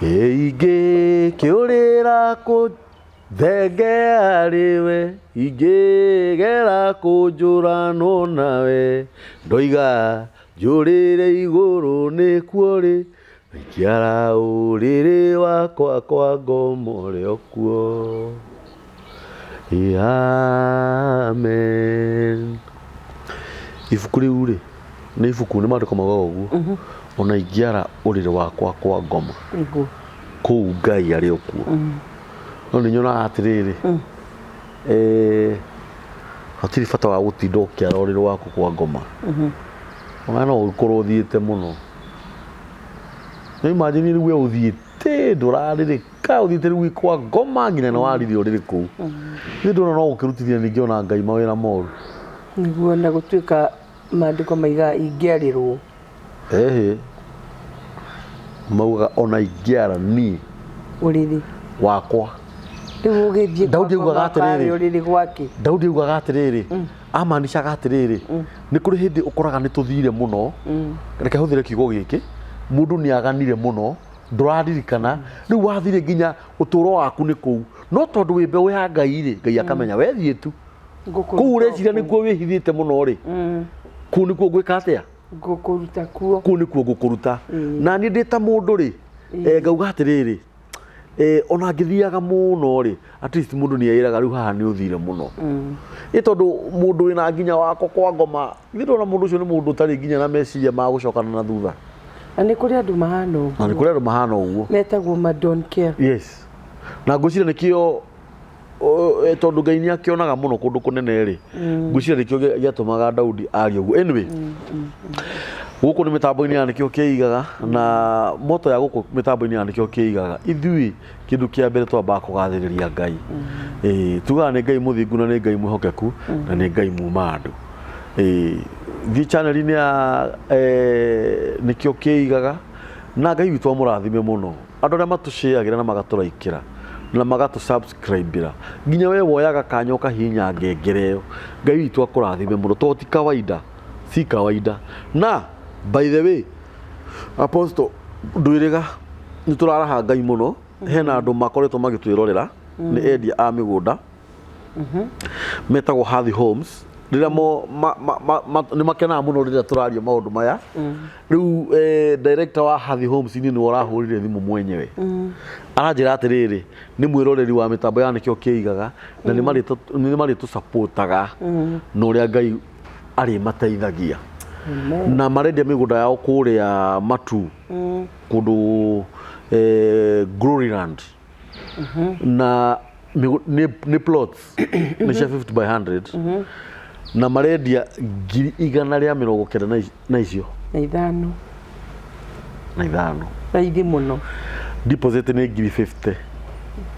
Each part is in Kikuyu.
Ingĩkĩũrĩra kũ thenge arĩwe, ingĩgera kũnjũranwo nawe, ndoiga njũrĩre igũrũ nĩkuo rĩ, ingĩara ũrĩrĩ wakwa kwa ngoma ũrĩ o kuo. Amen. Ibuku rĩu rĩ, nĩ ibuku nĩ maandĩko maugaga ũguo, ona ingĩara ũrĩrĩ wakwa kwa ngoma, Nĩguo. kũu Ngai arĩ o kuo. No nĩ nyonaga atĩrĩrĩ, hatirĩ bata wa gũtinda ũkĩara ũrĩrĩ waku kwa ngoma. Ona no ũkorwo ũthiĩte mũno. No imagine rĩu we ũthiĩte ndũrarĩrĩka, ũthiĩte rĩu kwa ngoma nginya nĩ warire ũrĩrĩ kũu. Niĩ ndona no gũkĩrutithia ningĩ ona Ngai mawĩra moru. Nĩguo na gũtuĩka maandĩko maigaga ingĩarĩrwo. Ĩhĩ, maugaga ona ingĩara niĩ Ũrĩrĩ. Wakwa. Rĩu ũgĩthiĩ Daudi kwa augaga ngoma ũkarĩa atĩrĩrĩ. ũrĩrĩ gwake. Daudi augaga atĩrĩrĩ, amanicaga atĩrĩrĩ, nĩ kũrĩ hĩndĩ ũkoraga nĩ tũthire mũno, reke hũthĩre kiugo gĩkĩ, mũndũ nĩ aganire mũno, ndũraririkana, rĩu wathire nginya ũtũũro waku nĩ kũu, no tondũ wĩ mbeũ ya Ngai rĩ, Ngai akamenya we thiĩ tu. Ngũkũruta Kũu ũreciria kũu. nĩkuo wĩhithĩte mũno rĩ, kũu nĩkuo ngwĩka atĩa? Ngũkũruta kuo. Kũu nĩkuo ngũkũruta. Na niĩ ndĩ ta mũndũ rĩ, ngauga atĩrĩrĩ, ona ngĩthiaga mũno rĩ, at least mũndũ nĩ eĩraga rĩu haha nĩ ũthire mũno. Ĩ tondũ mũndũ wĩna nginya wakwa kwa ngoma, githĩ ndona mũndũ ũcio nĩ mũndũ ũtarĩ nginya na meciria ma gũcokana na thutha. Na nĩ kũrĩ andũ mahana ũguo. Na nĩ kũrĩ andũ mahana ũguo. Metagwo ma don't care. Yes. Na ngwĩciria nĩkĩo tondũ Ngai nĩ akĩonaga mũno kũndũ kũnene rĩ, ngwĩciria nĩkĩo gĩatũmaga Daudi arie ũguo. Anyway, gũkũ nĩ mĩtambo-inĩ ya nĩkĩo kĩigaga, na moto ya gũkũ mĩtambo-inĩ ya nĩkĩo kĩigaga, ithuĩ kĩndũ kĩa mbere twambaga kũgathĩrĩria Ngai. Ĩĩ, tugaga nĩ Ngai mũthingu na nĩ Ngai mwĩhokeku na nĩ Ngai muma andũ. Ĩĩ, thiĩ channel-inĩ ya nĩkĩo kĩigaga, na Ngai witũ amũrathime mũno. Andũ arĩa matũcĩagĩra na magatũraikĩra na magatũ-subscribe-ĩra, nginya we woyaga kanya ũkahihinya ngengere ĩyo, Ngai witũ akũrathime mũno tondũ ti kawaida, si kawaida. Na by the way, Apostle ndwĩrĩga nĩ tũraraha Ngai mũno, hena andũ makoretwo magĩtwĩrorera, nĩ endia a mĩgũnda metagwo Hathi Homes. Rĩrĩa mo nĩ makenaga mũno rĩrĩa tũraria maũndũ maya. Rĩu director wa Hathi Homes niĩ nĩwe ũrahũrire thimũ mwenyewe, aranjĩra atĩrĩrĩ, nĩ mwĩroreri wa mĩtambo ya nĩkĩo kĩigaga na nĩ marĩtũsupportaga na ũrĩa Ngai arĩmateithagia, na marendia mĩgũnda yao kũrĩa Matu, kũndũ Gloryland, na nĩ plots nĩ cia 50 by 100, na marendia 190,000 na icio na ithano. Na ithano. Raithi mũno. Deposit nĩ ngiri 50.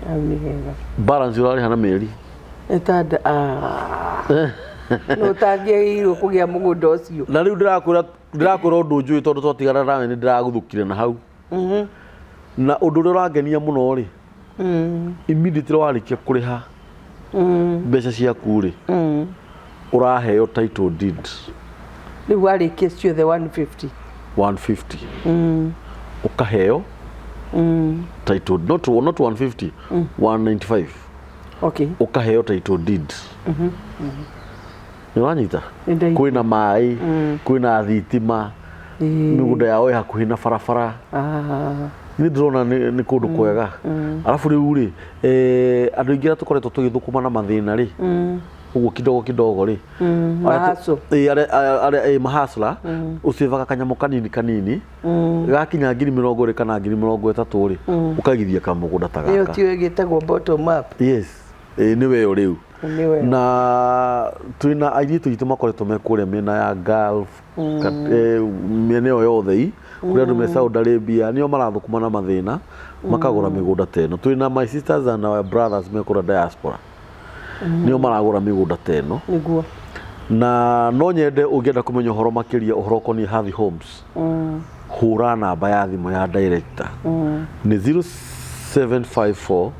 Hau nĩ hega. Balance ũrarĩha na mĩeri ĩtanda nĩ ũtangĩagĩrĩirwo kũgĩa mũgũnda ũcio. Na rĩu ndĩrakwĩra ũndũ njũĩ, tondũ twatigana nawe nĩ ndĩraguthũkire na hau, na ũndũ ũrĩa ũrangenia mũno rĩ, immediately warĩkia kũrĩha mbeca ciaku rĩ, ũraheo title deed. Rĩu warĩkia ciothe 150. 150 ũkaheo title, not 150, 195. Ũkaheo title deed. Nĩ ũranyita? Nĩ ndaigua. Kwĩna maĩ, kwĩna thitima, mĩgũnda yao ĩ hakuhĩ na barabara. Niĩ ndĩrona nĩ kũndũ kwega. Arabu rĩu rĩ, andũ aingĩ arĩa tũkoretwo tũgĩthũkũma na mathĩna rĩ, ũguo kidogo kidogo rĩ, Mahustle. Arĩa mahustler, ũcĩvaga kanyamũ kanini kanini, gakinya 20,000 kana 30,000 rĩ, ũkaigithia kamũgũnda ta Ĩyo gaka. tiyo ĩgĩtagwo bottom up? Yes, nĩwe ĩyo rĩu. Nĩwe. Na twĩna airĩtu aitũ makoretwo me kũrĩa mĩena ya Gulf, mĩena ĩyo yothe i kũrĩa andũ me Saudi Arabia, nĩo marathũkũma na mathĩna makagũra mĩgũnda ta ĩno. Twĩna my sisters and our brothers me kũrĩa diaspora, nĩo maragũra mĩgũnda ta ĩno. Na no nyende ũngĩenda kũmenya ũhoro makĩria, ũhoro ũkoniĩ Hathi Homes, hũra namba ya thimũ ya director, nĩ 0754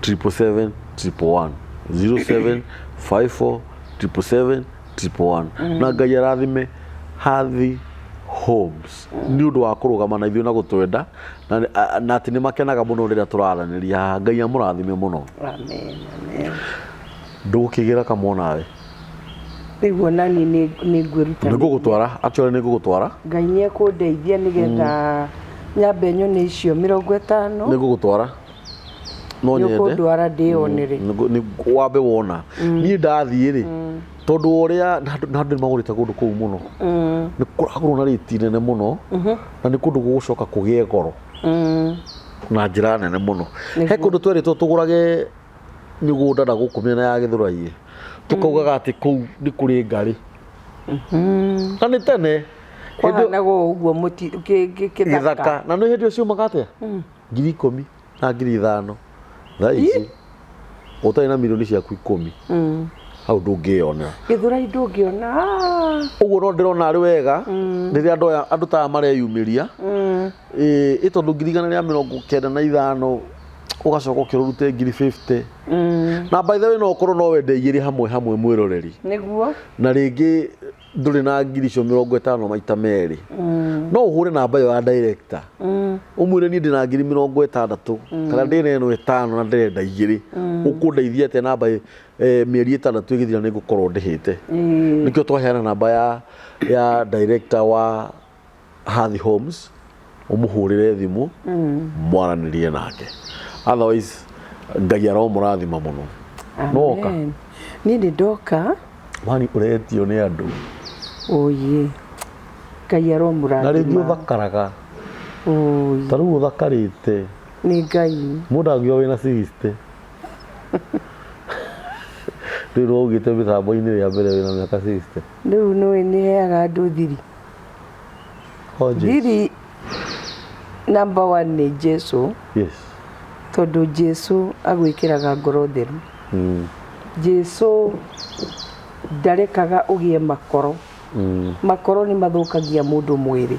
777 111, 0754 777 111. Na Ngai arathime Hathi. Homes nĩ ũndũ wa kũrũgama na ithuĩ na gũtwenda na atĩ nĩ makenaga mũno rĩrĩa tũraranĩria haha. Ngai amũrathime mũno. Amen, amen. Ndũgũkĩgĩra kamwonawe. Rĩu ona niĩ nĩ ngwĩruta. Nĩ ngũgũtwara, actually nĩ ngũgũtwara. Ngai nĩ ekũndeithia nĩgetha nyambe nyone icio 50. Nĩ ngũgũtwara. No Nĩ nyende. ũkũndwara ndĩyonere. Wambe wona. Niĩ ndathiĩ rĩ, tondũ wa ũrĩa na andũ nĩ magũrĩte kũndũ kũu mũno. Nĩ kũragũrwo na rĩti nene mũno, na nĩ kũndũ gũgũcoka kũgĩe goro. Na njĩra nene mũno. He kũndũ twerĩtwo tũgũrage mĩgũnda na gũkũ mĩena ya Gĩthũrai tũkaugaga atĩ kũu nĩ kũrĩ ngarĩ na nĩ tene. Kwahanaga o ũguo gĩthaka. Gĩthaka na nĩ hĩndĩ ĩyo ciumaga atĩa 10,000 na 5,000. Thaa ici ũtarĩ na mirioni ciaku 10 hau ndũngĩyonera. Gĩthũrai ndũngĩona. Ũguo no ndĩrona arĩ wega rĩrĩa andũ aya andũ ta aya mareyumĩria ĩ tondũ 195,000 ũgacoka ũkĩrũrute 50,000. Na by the way no ũkorwo no wende igĩrĩ hamwe hamwe mwĩroreri. Nĩguo. Na rĩngĩ ndũrĩ na ngiri icio 50 maita merĩ. No ũhũre namba ĩyo ya director. Ũmwĩre niĩ ndĩna 60,000 kana ndĩna ĩno 5 na ndĩrenda igĩrĩ. Ũkũndeithia atĩa namba mĩeri 6 ĩgĩthira nĩ ngũkorwo ndĩhĩte. Nĩkĩo twaheana namba ya director wa Hathi Homes umuhurire thimu mwaranirie nake. Otherwise Ngai aromũrathima mũno. Nĩwoka? Niĩ nĩ ndoka. Wani ũretio nĩ andũ. Oye. Ngai aromũrathima. Na rĩngĩ ũthakaraga. Oye. Ta rĩu ũthakarĩte. Nĩ Ngai. Mũndũ angiuga wĩna 60. Rĩu nĩwaugĩte mĩtambo-inĩ rĩa mbere wĩna mĩaka 60. Rĩu nĩũĩ nĩheaga andũ thiri. Oh, Jesu. Thiri number 1 nĩ Jesu. Yes. Tondũ Jesu agwĩkĩraga ngoro theru. Jesu ndarekaga ũgĩe makoro. Makoro nĩ mathũkagia mũndũ mwĩrĩ.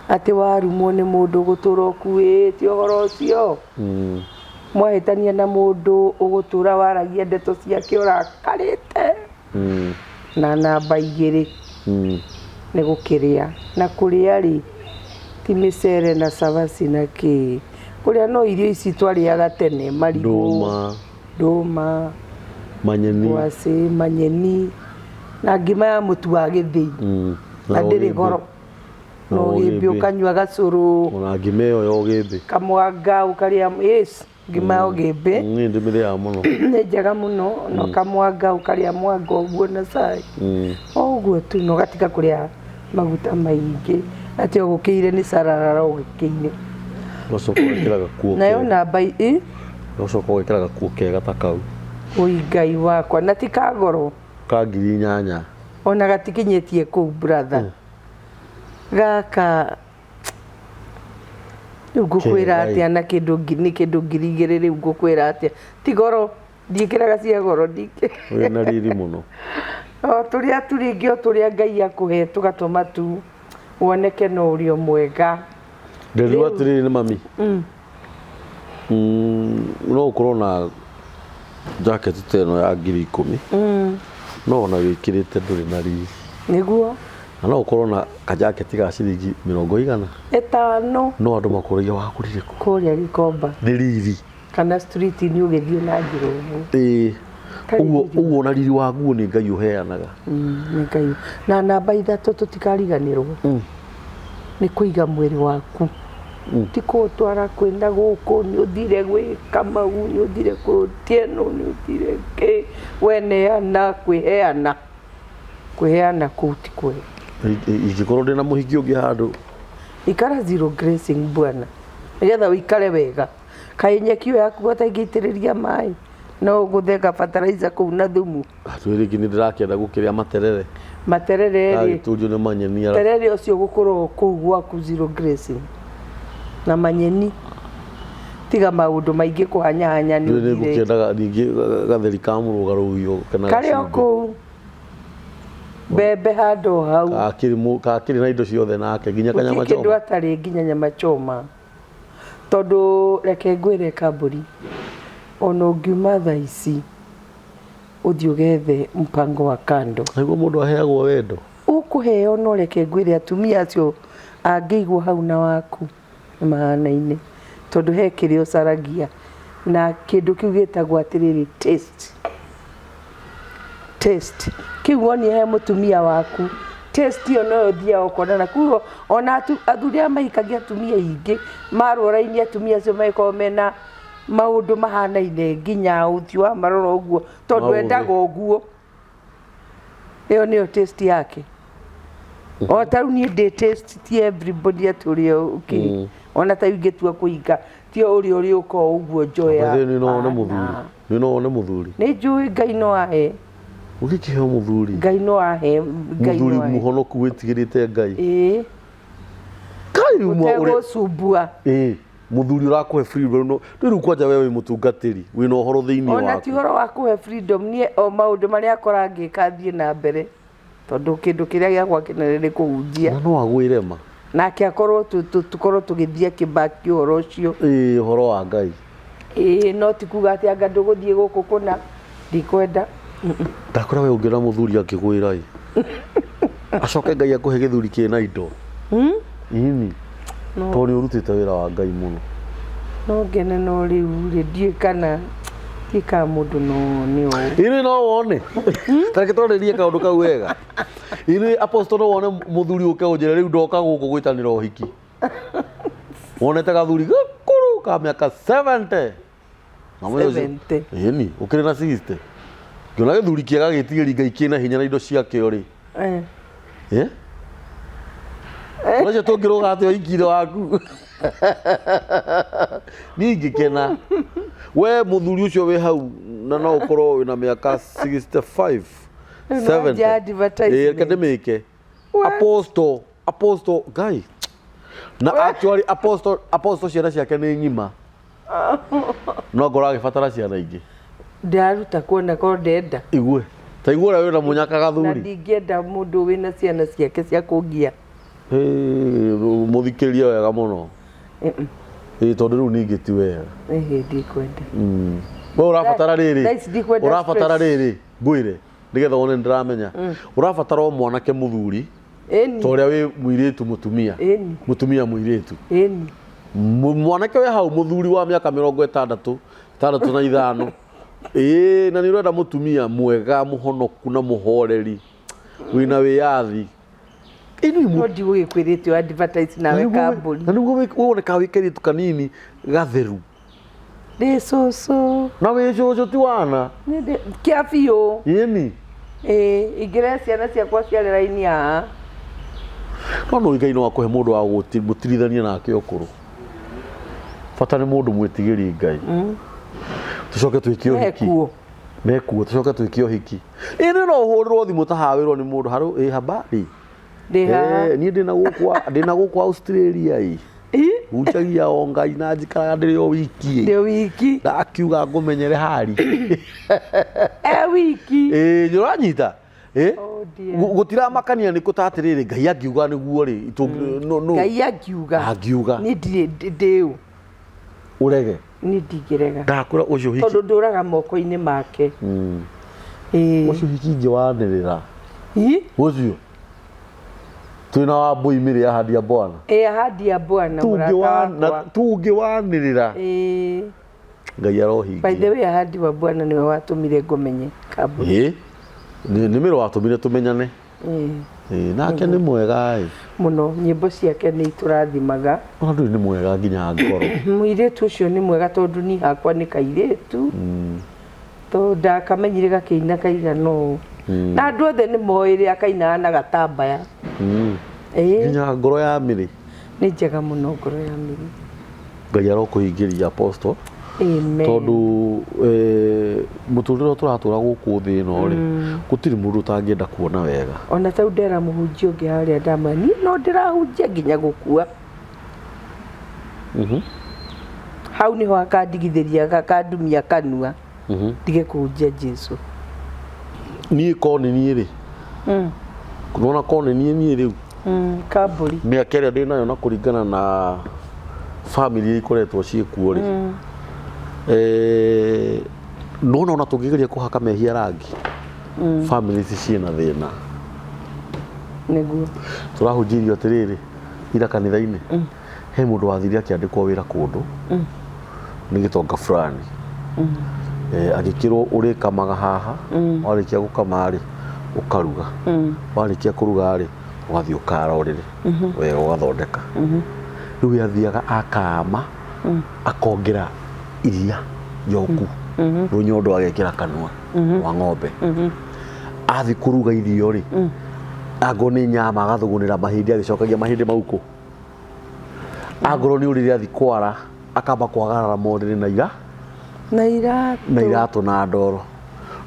Atĩ warumwo nĩ mũndũ ũgũtũra ũkuĩte ũhoro ũcio. Mwahĩtania na mũndũ ũgũtũra waragia ndeto ciake ũrakarĩte. Na namba 2 nĩ gũkĩrĩa. Na kũrĩa rĩ ti mĩcere na cabaci na kĩ. Kũrĩa no irio ici twarĩaga tene, marigũ, ndũma, manyeni, ngwacĩ, manyeni na ngima ya mũtu wa gĩthĩi. Na ndĩrĩ goro. Na ũgĩmbĩ ũkanyua gacũrũ. Ona ngima ĩyo ya ũgĩmbĩ. Kamwanga ũkarĩa, yes, ngima ya ũgĩmbĩ. Niĩ ndĩmĩrĩaga mũno. Nĩ njega mũno, na kamwanga ũkarĩa mwanga ũguo na cai. O ũguo tu, na ũgatiga kũrĩa maguta maingĩ. Atĩ ũgũkĩire nĩ cararara ũgĩkĩire. Ũgacoka ũgekĩra gakuo Nayo kega. namba i? Ũgacoka ũgekĩra gakuo kega ta kau. Oi Ngai wakwa, na ti ka goro. Ka 8,000. Ona gatikinyĩtie kũu brother. Gaka rĩu ngũkwĩra atĩa na kĩndũ nĩ kĩndũ 2,000 rĩu ngũkwĩra atĩa. Ti goro, ndiĩkĩraga cia goro, ndikĩ. Wĩna riri mũno. O tũrĩa tu rĩngĩ o tũrĩa Ngai akũhe tũgatũma tu woneke no ũrĩ o mwega. Ndĩrirwo atĩrĩrĩ nĩ mami. No ũkorwo na jacket ta ĩno ya 10,000. No ona wĩkĩrĩte ndũrĩ na riri. Nĩguo. Na no ũkorwo na kajaketi ga ciringi mĩrongo igana. 5. No andũ makũragia wagũrire kũ? Kũrĩa Gikomba. Nĩ riri. Kana street nĩ ũgĩthiĩ na njĩra ũguo. Ĩĩ. Ũguo ũguo na riri wa nguo nĩ Ngai ũheanaga. Nĩ Ngai. Na namba 3 tũtikariganĩrwo. Nĩ kũiga mwĩrĩ waku. Ti kũũtwara kwĩna gũkũ, nĩ ũthire gwĩ Kamau, nĩ ũthire kwĩ Otieno, nĩ ũthire kĩ. We neana, kwĩheana. Kwĩheana kũu ti kwega. Ingĩkorwo ndĩna mũhiki ũngĩ handũ. Ikara zero grazing bwana. Nĩgetha ũikare wega. Kaĩ nyeki ĩyo yaku ũtangĩitĩrĩria maĩ no ũgũtheka fertilizer kũu na thumu. Atwĩ rĩngĩ nĩ ndĩrakĩenda gũkĩrĩa materere. Materere rĩ. Agĩtũrio nĩ manyeni ara. Terere ũcio ũgũkũra o kũu gwaku zero grazing. Na manyeni. Tiga maũndũ maingĩ kũhanyahanya nĩ Nĩ ũthire. ngũkĩendaga ningĩ gatheri ka mũrũgarũgio kana Karĩ o gacumbĩ. kũu. Mbembe handũ hau. Kakĩrĩ na indo ciothe nake nginya kanyama Gũtirĩ kĩndũ choma. atarĩ nginya nyama choma. Tondũ reke ngwĩre kambũri, ona ũngiuma thaa ici ũthiĩ ũgethe mpango wa kando. Nĩguo mũndũ aheagwo wendo. Ũkũheo no reke ngwĩre atumia acio angĩigwo hau na waku nĩ mahanaine tondũ he kĩrĩa ũcaragia na kĩndũ kĩu gĩtagwo atĩrĩrĩ taste. Taste kĩu wonire he mũtumia waku taste ĩyo noyo ũthiaga ũkona na koguo ona athuri arĩa mahikagia atumia aingĩ marũa raini atumia acio magĩkoragwo mena maũndũ mahanaine nginya ũthiũ wa marora ũguo tondũ Maũthĩ. endaga ũguo. Ĩyo nĩyo taste yake. O ta rĩu niĩ ndĩ taste ti everybody atĩ ũrĩa ũkĩ ona ta rĩu ingĩtua kũhinga ti o ũrĩa ũrĩũka o ũguo njoya. Nĩ no wone mũthuri. Nĩ no wone mũthuri. Nĩ njũĩ Ngai no ahe. Ũngĩkĩheo mũthuri. Ngai no ahe. Ngai Mũthuri no ahe. mũhonoku wĩtigĩrĩte Ngai. Ĩĩ. Kai rĩu mwa ũrĩa. Ũtegũcumbua. Ĩĩ. Mũthuri ũrakũhe freedom no rĩu kwanja we wĩ mũtungatĩri wĩna ũhoro thĩinĩ Ona waku. ti ũhoro wa kũhe freedom niĩ o maũndũ marĩa akora ngĩka thiĩ na mbere tondũ kĩndũ kĩrĩa gĩakwa kĩnene nĩ kũhunjia. Na no agwĩre ma. Nake akorwo tũkorwo tũgĩthiĩ akĩmbaki ũhoro ũcio. Ĩĩ ũhoro wa Ngai. Ĩĩ no ti kuga atĩ anga ndũgũthiĩ gũkũ kũna ndikwenda. Ndakwĩra we ũngĩona mũthuri akĩgwĩra ĩ. Acoke Ngai akũhe gĩthuri kĩna indo. Ĩni. Tondũ nĩ ũrutĩte wĩra wa Ngai mũno. No ngene no rĩu rĩ ndiũĩ kana ndiũĩ kana mũndũ no nĩ ũũ. Ĩni no wone. Ta reke twarĩrie kaũndũ kau wega. Ĩni apostle no wone mũthuri ũke ũnjĩre rĩu ndoka gũkũ gwĩtanĩra ũhiki. Wonete gathuri gakũrũ ka mĩaka 70. Na mũthenya ũcio- 70. Ĩni, ũkĩrĩ na 60. Ngĩona gĩthuri kĩega gĩtigĩri Ngai kĩna hinya na indo ciakĩo rĩ. Eh. Eh? Ũcio tũngĩrũga atĩa ũhiki-inĩ waku? Niĩ ingĩkena. We mũthuri ũcio wĩ hau na no ũkorwo wĩna mĩaka 65, Rĩu no wanjia 70. advertisement. Ĩĩ, reke ndĩmĩke. Apostle, apostle, Ngai. Na actually apostle, apostle ciana ciake nĩ ng'ima. No ngorwo agĩbatara ciana ingĩ. Ndĩraruta kuona korwo ndenda. Igue. Ta igua ũrĩa wĩna mũnyaka Na gathuri. ndingĩenda mũndũ wĩna ciana ciake cia kũngia. Mũthikĩrie wega mũno. Ĩĩ tondũ rĩu ningĩ ti wega. Ĩhĩ ndikwenda. We ũrabatara rĩrĩ. Thaa ici ndikwenda Ũrabatara stress. rĩrĩ ngwĩre nĩgetha wone nĩndĩramenya. Ũrabatara o mwanake mũthuri Ĩni. ta ũrĩa wĩ mũirĩtu mũtumia. Ĩni. Mũtumia mũirĩtu. Ĩni. Mwanake wĩ hau mũthuri wa mĩaka mĩrongo ĩtandatũ, ĩtandatũ na ithano. Ĩĩ na nĩ ũrenda mũtumia mwega mũhonoku na mũhoreri wĩna wĩyathi. Ĩni No ndigũgĩkwĩrĩte advertise nawe kambuni. Na nĩguo wonekaga wĩ kairĩtu kanini gatheru. Ndĩ cũcũ. Na wĩ cũcũ ti wana. Kĩa biũ. Ĩni. Ĩĩ ingĩrehe ciana ciakwa ciarĩ raini haha. No no Ngai no akũhe mũndũ wa gũtirithania nake ũkũrũ. Bata nĩ mũndũ mwĩtigĩri Ngai. Tũcoke twĩke ũhiki. Mekuo. Mekuo tũcoke twĩke ũhiki. Ĩni no ũhũrĩrwo thimũ ta hawĩrwo nĩ mũndũ harũ ĩ habari. Ndĩ haha. Niĩ ndĩna gũkũ ndĩna gũkũ Australia ĩ. Hunjagia o Ngai na njikaraga ndĩrĩ o wiki ĩ. Ndĩ wiki. Ndakiuga ngũmenyere hari. E wiki. Ĩĩ nĩ ũranyita? Ĩ? Oh dear. Gũtiramakania nĩ kũ ta atĩrĩrĩ Ngai angiuga nĩguo rĩ no no. Ngai angiuga. Angiuga. Niĩ ndirĩ ndĩ ũ. Ũrege. Niĩ ndingĩrega. Ndakwĩra ũcio hiki. Tondũ ndũraga moko-inĩ make. Ĩĩ. Ũcio hiki ingĩwanĩrĩra. Ĩ? Ũcio. Twĩna Wambũi Mĩrĩ ahadi ya Bwana. Ĩ ahadi ya Bwana mũrata wakwa. Tũngĩwanĩrĩra. Ĩĩ. Ngai arohingia. By the way ahadi wa Bwana nĩwe watũmire ngũmenye kambuni. Ĩ. Nĩ Mĩrĩ watũmire tũmenyane. Ĩĩ. Ĩ, nake nĩ mwega ĩ. Mũno nyĩmbo ciake nĩ itũrathimaga. Ona ndũrĩ nĩ mwega nginya ngoro. Mũirĩtu ũcio nĩ mwega tondũ niĩ hakwa nĩ kairĩtu. Tondũ ndakamenyire gakĩina kaigana ũũ. Na andũ othe nĩ moĩ rĩrĩa kainaga na gatambaya. Ĩĩ. Nginya ngoro ya Mĩrĩ. Nĩ njega mũno ngoro ya Mĩrĩ. Ngai arokũhingĩria apostle. Amen. Tondũ mũtũrĩre ũrĩa tũratũra gũkũ thĩ ĩno rĩ, gũtirĩ mũndũ ũtangĩenda kuona wega. Ona tau ndera mũhunjia ũngĩ harĩa ndamwĩra niĩ no ndĩrahunjia nginya gũkua. Hau nĩho akandigithĩria akandumia kanua. Ndige kũhunjia Jesu. Niĩ ko nĩ niĩ rĩ. Nĩwona ko nĩ niĩ niĩ rĩu. Kambũri. Mĩaka ĩrĩa ndĩnayo na kũringana na family iria ikoretwo ciĩkuo rĩ. Nĩwona ona tũngĩgeria kũhaka mehia rangi. Family ici ciĩna thĩna. Nĩguo. Tũrahunjĩirio atĩrĩrĩ ira kanitha-inĩ, he mũndũ wathire akĩandĩkwo wĩra kũndũ nĩ gĩtonga fulani. Agĩkĩrwo ũrĩkamaga haha, warĩkia gũkama rĩ, ũkaruga, warĩkia kũruga rĩ, ũgathiĩ ũkara ũrĩrĩ wega ũgathondeka. Rĩu we athiaga akama akongera iria njoku rũnyondo agekĩra kanua rwa ng'ombe. Athiĩ kũruga irio rĩ, angorwo nĩ nyama agathũgũnĩra mahĩndĩ agĩcokagia mahĩndĩ mau kũ, angorwo nĩ ũrĩrĩ athiĩ kwara akamba kwagarara morĩrĩ na ira na iratũ. Na iratũ na ndoro.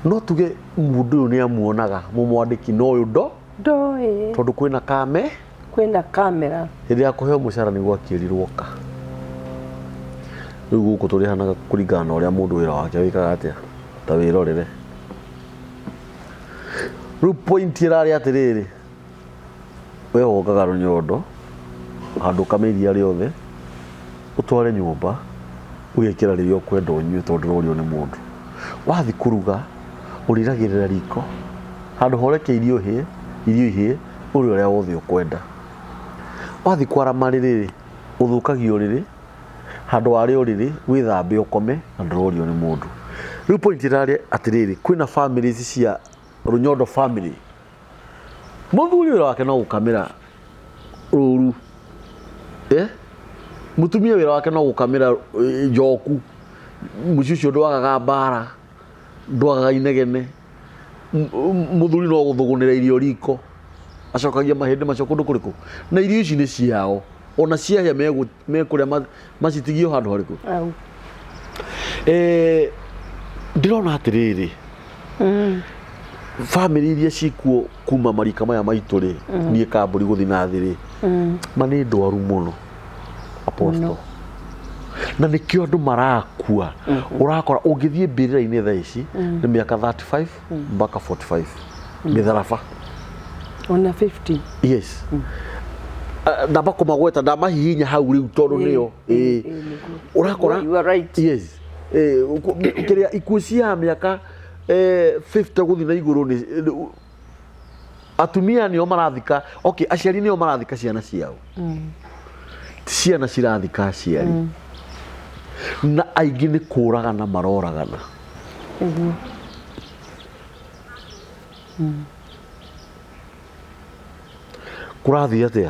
No tuge mũndũ ũyũ nĩ amuonaga mũmwandĩki, no ũyũ ndo ndoĩ tondũ kwĩna kame kwĩna kamera. Hĩndĩ ya kũheo mũcara nĩguo akĩrirwo ka rĩu gũkũ tũrĩhanaga kũringana na ũrĩa mũndũ wĩra wake wĩkaga atĩa. Ta wĩrorere rĩu point ĩrarĩ atĩrĩrĩ, we wongaga rũnyondo handũ ũkame iria rĩothe ũtware nyũmba ũgekĩra rĩrĩa ũkwenda ũnyue, tondũ ndũrorio nĩ mũndũ. Wathiĩ kũruga ũriragĩrĩra riko handũ horeke irio hĩe, irio ihĩe ũrĩe ũrĩa wothe ũkwenda. Wathiĩ kwara marĩrĩ rĩ, ũthũkagia ũrĩrĩ handũ warĩ ũrĩrĩ wĩthambe ũkome na ndũrorio nĩ mũndũ. Rĩu point ĩrarĩ atĩrĩrĩ, kwĩna families cia rũnyondo family, mũthuri wĩra wake no gũkamĩra rũru, mũtumia wĩra wake no gũkamĩra njoku. Mũciĩ ũcio ndwagaga mbara, ndwagaga inegene. Mũthuri no gũthũgũnĩra irio riko acokagia mahĩndĩ macio kũndũ kũrĩkũ, na irio ici nĩ ciao, ona ciahĩa mekũrĩa macitigio handũ harĩkũ. Au. Ndĩrona atĩrĩrĩ, bamĩrĩ iria cikuo kuma marika maya maitũ rĩ, niĩ kambũri gũthiĩ na thĩ rĩ, ma nĩ ndwaru mũno, Apostle, na nĩkĩo andũ marakua. Ũrakora ũngĩthiĩ mbĩrĩra-inĩ thaa ici nĩ mĩaka 35 mpaka 45 mĩtharaba. Ona 50. Yes. Ndamba kũmagweta, ndamahihinya hau rĩu tondũ nĩo ĩĩ. Ũrakora You are right. Yes. Kĩrĩa ikuũ cia mĩaka 50 gũthiĩ na igũrũ nĩ atumia nĩo marathika, okay, aciari nĩo marathika ciana ciao, ti ciana cirathika aciari, na aingĩ nĩ kũragana maroragana. Nĩguo. Kũrathiĩ atĩa?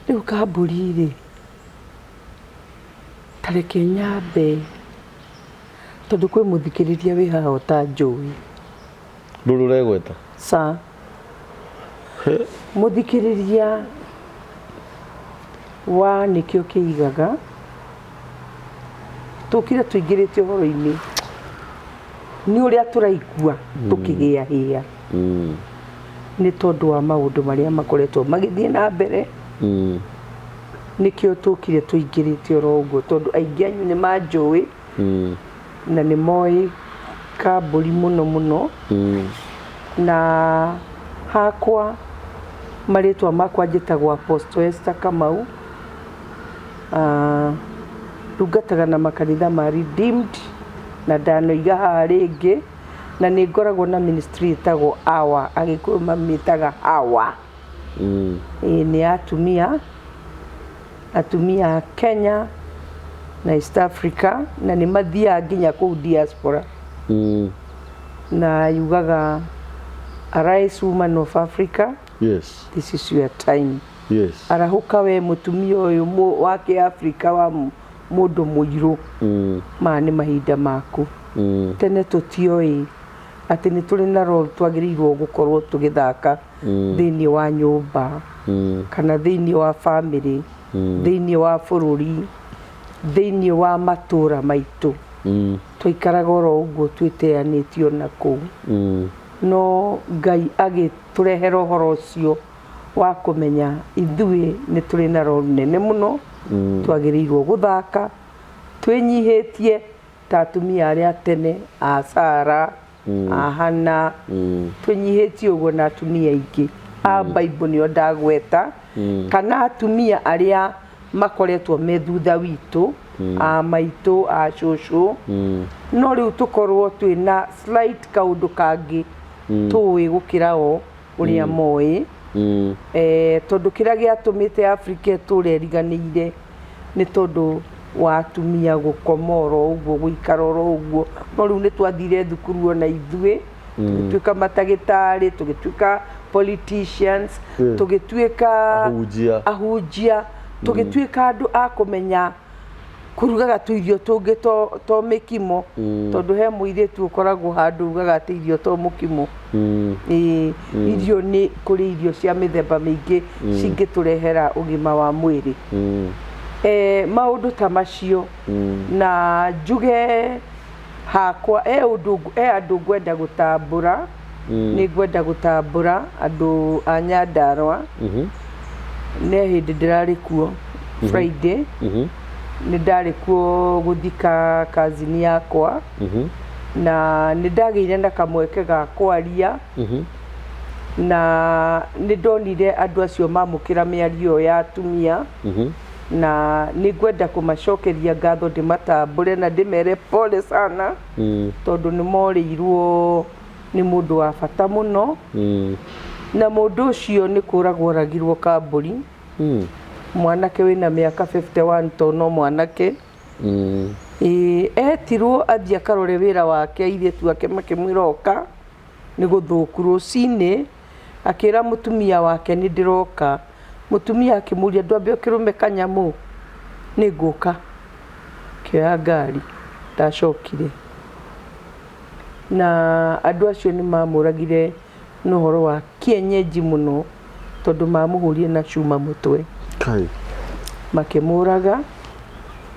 Rĩu kambũri rĩ, ta reke nyambe, tondũ kwĩ mũthikĩrĩria wĩ haha ũtanjũĩ. Ndũrĩ ũregweta? Ca mũthikĩrĩria wa nĩkĩo kĩigaga tũkire tũingĩrĩte ũhoro-inĩ nĩ ũrĩa tũraigua tũkĩgĩa hĩa nĩ tondũ wa maũndũ marĩa makoretwo magĩthiĩ na mbere. Nĩkĩo tũkire tũingĩrĩte oro ũguo, tondũ aingĩ anyu nĩ manjũĩ na nĩ moĩ kambũri mũno mũno. Na hakwa marĩtwa makwa njĩtagwo Apostle Esther Kamau. Ndungataga na makanitha ma Redeemed na ndanoiga haha rĩngĩ, na nĩ ngoragwo na ministry ĩtagwo Awa, Agĩkũyũ mamĩtaga Awa. Ĩĩ, nĩ ya atumia, atumia a Kenya na East Africa, na nĩ mathiaga nginya kũu diaspora. Na yugaga, "Arise, woman of Africa." "This is your time." Arahũka we mũtumia ũyũ wa kĩafrika, wa mũndũ mũirũ. Maya nĩ mahinda maku. Tene tũtioĩ atĩ nĩ tũrĩ na role twagĩrĩirwo gũkorwo tũgĩthaka thĩinĩ wa nyũmba kana thĩinĩ wa family, thĩinĩ wa bũrũri, thĩinĩ wa matũra maitũ. Twaikaraga oro ũguo twĩteanĩtio na kũu, no Ngai agĩtũrehera ũhoro ũcio wa kũmenya ithuĩ nĩ tũrĩ na role nene mũno twagĩrĩirwo gũthaka twĩnyihĩtie ta atumia arĩa tene a Sara, a Hana, twĩnyihĩtie ũguo na atumia aingĩ a Bible nĩo ndagweta, kana atumia arĩa makoretwo me thutha witũ, a maitũ, a cũcũ, no rĩu tũkorwo twĩna slight kaũndũ kangĩ tũĩ gũkĩra o ũrĩa moĩ. Tondũ kĩrĩa gĩatũmĩte Afrika ĩtũre ĩriganĩire nĩ tondũ wa atumia gũkoma oro ũguo, gũikara oro ũguo. No rĩu nĩ twathire thukuru ona ithuĩ, tũgĩtuĩka matagĩtarĩ, tũgĩtuĩka politicians, tũgĩtuĩka Ahunjia. Ahunjia, tũgĩtuĩka andũ a kũmenya kũrugaga tũirio tũngĩ to mĩkimo, tondũ he mũirĩtu ũkoragwo handũ ugaga atĩ irio to mũkimo. Ĩĩ, irio nĩ kũrĩ irio cia mĩthemba mĩingĩ cingĩtũrehera ũgima wa mwĩrĩ. Maũndũ ta macio. Na njuge hakwa he ũndũ he andũ ngwenda gũtambũra, nĩ ngwenda gũtambũra andũ a Nyandarũa. Nĩ hĩndĩ ndĩrarĩ kuo Friday, nĩ ndarĩ kuo gũthika cousin yakwa, na nĩ ndagĩire na kamweke ga kwaria, na nĩ ndonire andũ acio mamũkĩra mĩario ĩyo ya atumia, na nĩ ngwenda kũmacokeria ngatho, ndĩmatambũre na ndĩmere pole sana, tondũ nĩ morĩirwo nĩ mũndũ wa bata mũno, na mũndũ ũcio nĩ kũragwo oragirwo kambũri. Mwanake wĩna mĩaka 51, to no mwanake. Ĩĩ, etirwo athiĩ akarore wĩra wake, airĩtu ake makĩmwĩra oka nĩ gũthũku. Rũcinĩ akĩra mũtumia wake, "Nĩ ndĩroka." Mũtumia akĩmũria, "Ndwambe ũkĩrũme kanyamũ, nĩ ngũka." Akĩoya ngari, ndacokire. Na andũ acio nĩ mamũragire na ũhoro wa kienyeji mũno, tondũ mamũhũrire na cuma mũtwe. Kai. Makĩmũraga.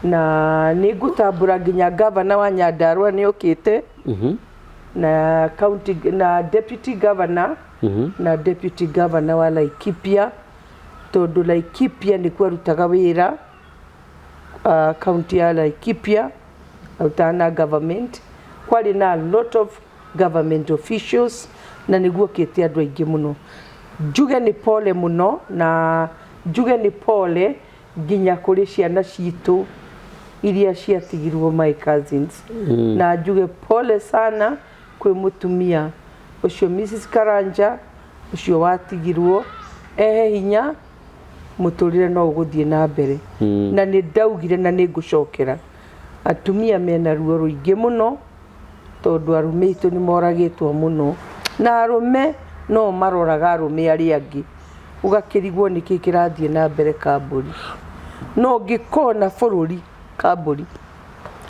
Na nĩ ngũtambũra nginya gavana wa Nyandarũa nĩ okĩte, na county na deputy governor, na deputy governor wa Laikipia, tondũ Laikipia nĩkuo arutaga wĩra, county ya Laikipia arutaga na government. Kwarĩ na a lot of government officials, na nĩguo okĩte andũ aingĩ mũno. Njuge nĩ pole mũno, na njuge nĩ pole nginya kũrĩ ciana citũ iria ciatigirwo, my cousins, na njuge pole sana kwĩ mũtumia ũcio, Mrs Karanja ũcio watigirwo. Ehe hinya, mũtũrĩre no ũgũthiĩ na mbere. Na nĩ ndaugire na nĩ ngũcokera, atumia mena ruo rũingĩ mũno, tondũ arũme aitũ nĩ moragĩtwo mũno, na arũme no maroraga arũme arĩa angĩ, ũgakĩrigwo nĩkĩ kĩrathiĩ na mbere kambũri. No ũngĩkona bũrũri kambũri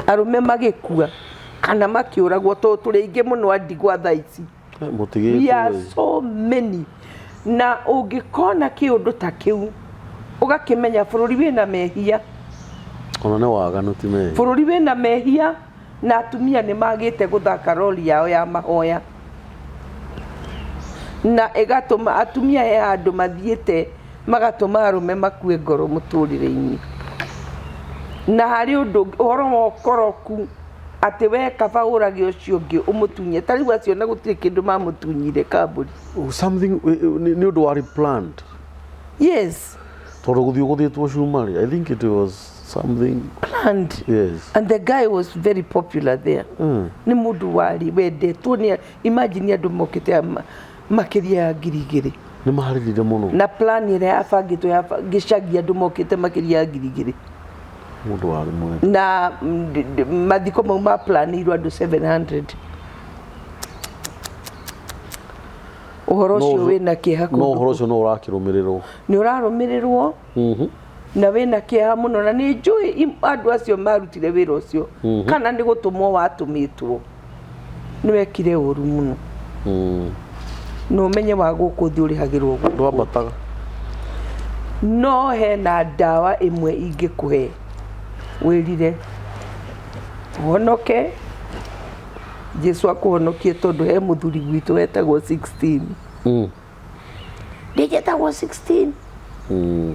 arũme magĩkua kana makĩũragwo, tondũ tũrĩ aingĩ mũno a ndigwa thaa ici. We are Mũtigĩtwo. So many. Na ũngĩkona kĩũndũ ta kĩu, ũgakĩmenya bũrũri wĩna mehia. Ona nĩ waganu, ti mehia. Bũrũri wĩna mehia, na atumia nĩ magĩte gũthaka roli yao ya mahoya, na ĩgatũma atumia he handũ mathiĩte magatũma arũme makue ngoro mũtũrĩre-inĩ. Na harĩ ũndũ ũngĩ, ũhoro wa ũkoroku, atĩ we kaba ũrage ũcio ũngĩ ũmũtunye. Ta rĩu acio na gũtirĩ kĩndũ mamũtunyire kambũri. Something nĩ ũndũ warĩ planned. Yes. Tondũ gũthiĩ gũthĩtwo cuma rĩ, I think it was something planned. Yes. And the guy was very popular there. Nĩ mũndũ warĩ wendetwo nĩ, imagine, andũ mokĩte makĩria ya 2000. Nĩ marĩrire mũno. Na plan ĩrĩa yabangĩtwo ya gĩcagi, andũ mokĩte makĩria ya 2000. Mũndũ warĩ mwega. Na mathiko mau maplanĩirwo andũ 700. Ũhoro ũcio wĩna kĩeha. No kũndũ ũhoro ũcio no ũrakĩrũmĩrĩrwo. Nĩ ũrarũmĩrĩrwo, na wĩna kĩeha mũno, na nĩ njũĩ andũ acio marutire wĩra ũcio, kana nĩ gũtũmwo watũmĩtwo, nĩ wekire ũru mũno. Na ũmenye wa gũkũ thĩ ũrĩhagĩrwo gũkũ. Ndwambataga. No hena ndawa ĩmwe ingĩkũhe wĩrire ũhonoke, Jesu akũhonokie, tondũ he mũthuri gwitũ wetagwo 16. Ndĩnjetagwo 16.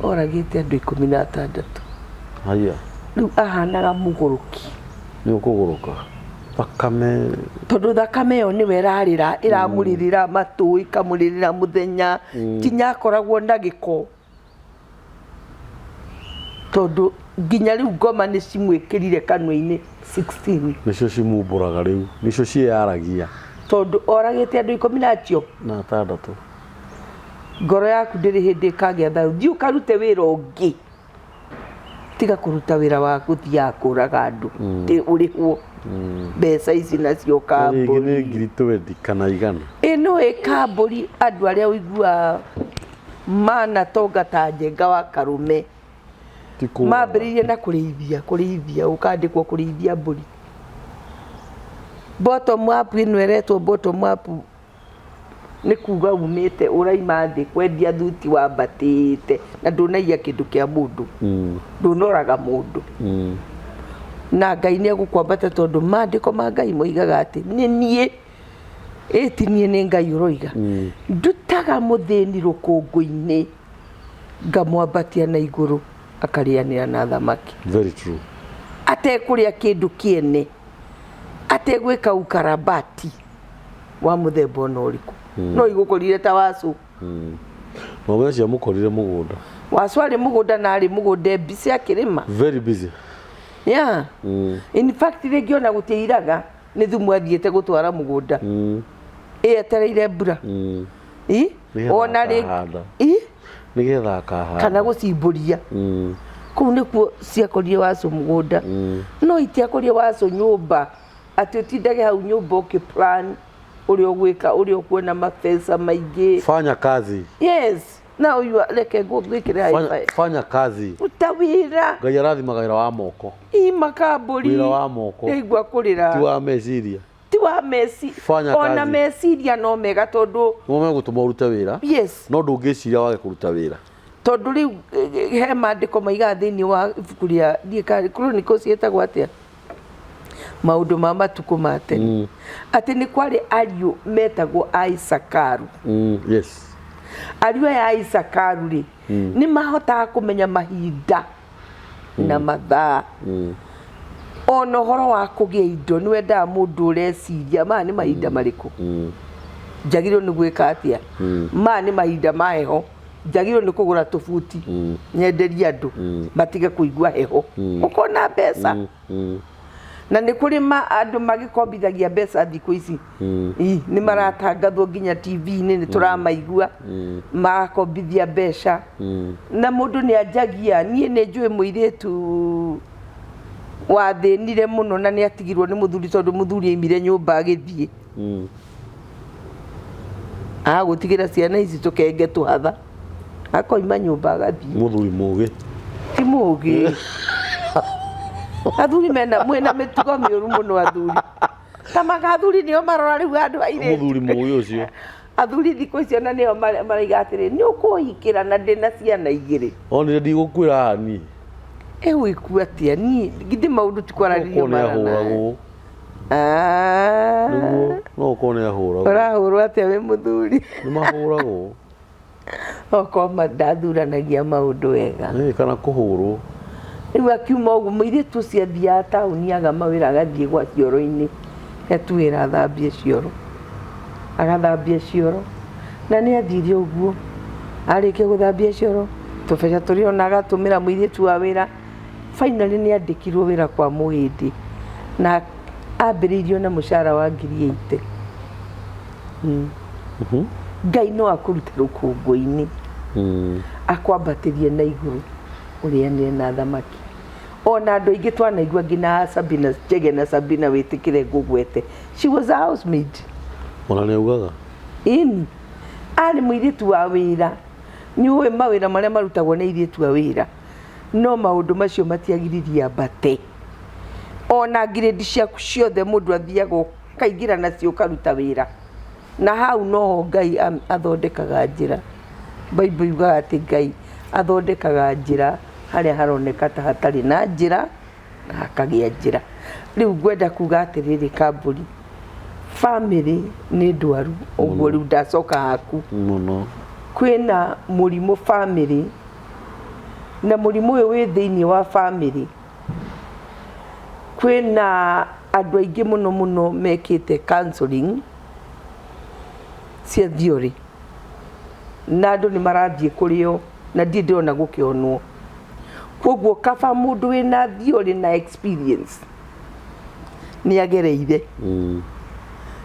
Oragĩte andũ 16. Haya. Rĩu ahanaga mũgũrũki. Nĩ ũkũgũrũka thakame. Tondũ thakame ĩyo nĩwe ĩrarĩra, ĩramũrĩrĩra matũ, ĩkamũrĩrĩra mũthenya, nginya akoragwo na gĩko, tondũ nginya rĩu ngoma nĩ cimwĩkĩrire kanua-inĩ 16. Nĩcio cimumbũraga rĩu, nĩcio ciĩyaragia. Tondũ oragĩte andũ ikũmi na acio na atandatũ. Ngoro yaku ndĩrĩ hĩndĩ ĩkagĩa thayũ. Thiĩ ũkarute wĩra ũngĩ, tiga kũruta wĩra wa gũthiaga kũraga andũ mm. Ũrĩhwo mbeca ici nacio rĩngĩ nĩ kambũri 20,000 kana 100. Ĩno ĩ kambũri, andũ arĩa ũiguaga manatonga ta Njenga wa Karũme Ti kũũraga. Mambĩrĩirie na kũrĩithia, kũrĩithia, ũkandĩkwo kũrĩithia mbũri. Bottom up, ĩno ĩretwo bottom up nĩ kuga umĩte ũraima thĩ kwendia thuti wambatĩte na ndũnaiya kĩndũ kĩa mũndũ, ndũnoraga mũndũ, na Ngai nĩ egũkwambata, tondũ maandĩko ma Ngai moigaga atĩ nĩ niĩ ĩti niĩ nĩ Ngai ũroiga ndutaga mũthĩni rũkũngũ-inĩ ngamwambatia na igũrũ akarĩanĩra na thamaki. Very true. Atekũrĩa kĩndũ kĩene, ategwĩka ukarabati wa mũthemba ona ũrĩkũ, no igũkorire ta Wacũ. Ng'ombe ciamũkorire mũgũnda. Wacũ arĩ mũgũnda na arĩ mũgũnda e busy akĩrĩma. Very busy. Yeah. In fact, rĩngĩ ona gũtiairaga, nĩ thumu athiĩte gũtwara mũgũnda, ĩetereire mbura. I? Nĩgetha Ona rĩ akahanda. I? Nĩgetha akahanda. Kana gũcimbũria. Kũu nĩkuo ciakorire Wacũ mũgũnda, no itiakorire Wacũ nyũmba atĩ ũtindage hau nyũmba ũkĩ plan ũrĩa ũgwĩka, ũrĩa ũkuona mabeca maingĩ. Fanya kazi. Yes, now you are, reke ngwĩkĩre Fanya, high five. Fanya kazi. Ruta wĩra. Ngai arathimaga wĩra wa moko. I makambũri. Wĩra wa moko. Ndaigua kũrĩra. Ti wa meciria. Ti wa meci. Fanya Ona kazi. meciria no mega tondũ Nĩmo megũtũma ũrute wĩra. No ndũngĩciria wage kũruta wĩra. Tondũ rĩu he maandĩko maigaga thĩinĩ wa ibuku rĩa ndiĩ ka Chronicles ĩtagwo atĩa, maũndũ ma matukũ ma tene, atĩ nĩ kwarĩ ariũ metagwo a Isakaru. Ariũ aya a Isakaru rĩ, nĩ mahotaga kũmenya mahinda na mathaa, ona ũhoro wa kũgĩa indo. Nĩ wendaga mũndũ ũreciria maya nĩ mahinda marĩkũ, njagĩrĩirwo nĩ gwĩka atĩa, maya nĩ mahinda ma heho, njagĩrĩirwo nĩ kũgũra tũbuti nyenderie andũ matige kũigua heho, ũkona mbeca. Na nĩ kũrĩ ma andũ magĩkombithagia mbeca thikũ ici. Ĩ, nĩ maratangathwo nginya TV-inĩ, nĩ tũramaigua marakombithia mbeca, na mũndũ nĩ anjagia. Niĩ nĩ njũĩ mũirĩtu wathĩnire mũno na nĩ atigirwo nĩ mũthuri, tondũ mũthuri aimire nyũmba agĩthiĩ, agũtigĩra ciana ici tũkenge tũhatha, akoima nyũmba agathiĩ. Mũthuri mũgĩ. Ti mũgĩ. Athuri mena mwĩna mĩtugo mĩũru mũno. Athuri ta maga, athuri nĩo marora rĩu andũ airĩtu. Mũthuri mũgĩ ũcio. Athuri thikũ icio na nĩo maraiga atĩrĩ, nĩ ũkũhikĩra na ndĩna ciana igĩrĩ. Onire ndigũkuĩra haha niĩ. Ĩgwĩkua atĩa? Niĩ githĩ maũndũ ti kwaranĩrio? Okorwo nĩ ahũragwo. Ah. Nĩguo, no ũkorwo nĩ ahũragwo. Ũrahũrwo atĩa wĩ mũthuri? Nĩ mahũragwo. Okorwo ndathuranagia maũndũ wega. Ĩ, kana kũhũrwo. Rĩu akiuma ũguo, mũirĩtu ũcio athiaga taũni aga mawĩra, agathiĩ gwa cioro-inĩ, etu wĩra athambie cioro, agathambia cioro. Na nĩ athire ũguo, arĩkia gũthambia cioro, tũbeca tũrĩa ona agatũmĩra mũirĩtu wa wĩra, finally nĩ andĩkirwo wĩra kwa mũhĩndĩ na ambĩrĩirio na mũcara wa 80,000. Ngai no akũrute rũkũngũ-inĩ, akwambatĩrie na igũrũ, ũrĩanĩre na thamaki. Ona andũ aingĩ twanaigua nginya Sabina Chege na Sabina wĩtĩkĩre ngũgwete, she was a housemaid. Ona nĩ augaga. Ĩni, arĩ mũirĩtu wa wĩra. Nĩ ũĩ mawĩra marĩa marutagwo nĩ airĩtu a wĩra, no maũndũ macio matiagiririe ambate. Ona grade ciaku ciothe mũndũ athiaga ũkaingĩra nacio, ũkaruta wĩra, na hau noho Ngai athondekaga njĩra. Bible yugaga atĩ Ngai athondekaga njĩra harĩa haroneka ta hatarĩ na njĩra na hakagĩa njĩra. Rĩu ngwenda kuga atĩrĩrĩ, kambũri, family nĩ ndwaru ũguo. Rĩu ndacoka haku. Mũno. Kwĩna mũrimũ family, na mũrimũ ũyũ wĩ thĩinĩ wa family. Kwĩna andũ aingĩ mũno mũno mekĩte counseling cia theory, na andũ nĩ marathiĩ kũrĩ o na ndirĩ ndĩrona gũkĩonwo. Koguo kaba mũndũ wĩna theory na experience nĩ agereire.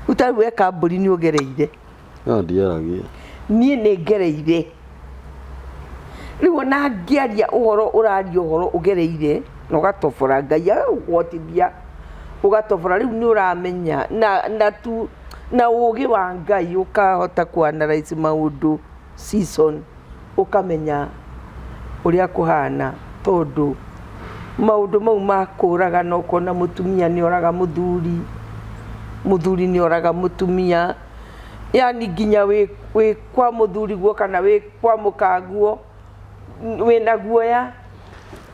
Rĩu ta rĩu we kambũri nĩ ũgereire. No ndiaragia. Niĩ nĩ ngereire. Rĩu ona ngĩaria ũhoro ũraria ũhoro ũgereire na ũgatobora Ngai agagũkũhotithia ũgatobora rĩu nĩ ũramenya na, na, tu, na ũgĩ wa Ngai ũkahota kũ analyze maũndũ season ũkamenya ũrĩa kũhana tondũ maũndũ mau ma kũragana ũkona mũtumia nĩ oraga mũthuri, mũthuri nĩ oraga mũtumia, yani nginya wĩ, wĩ kwa mũthuri guo kana wĩ kwa mũkaguo wĩna guoya.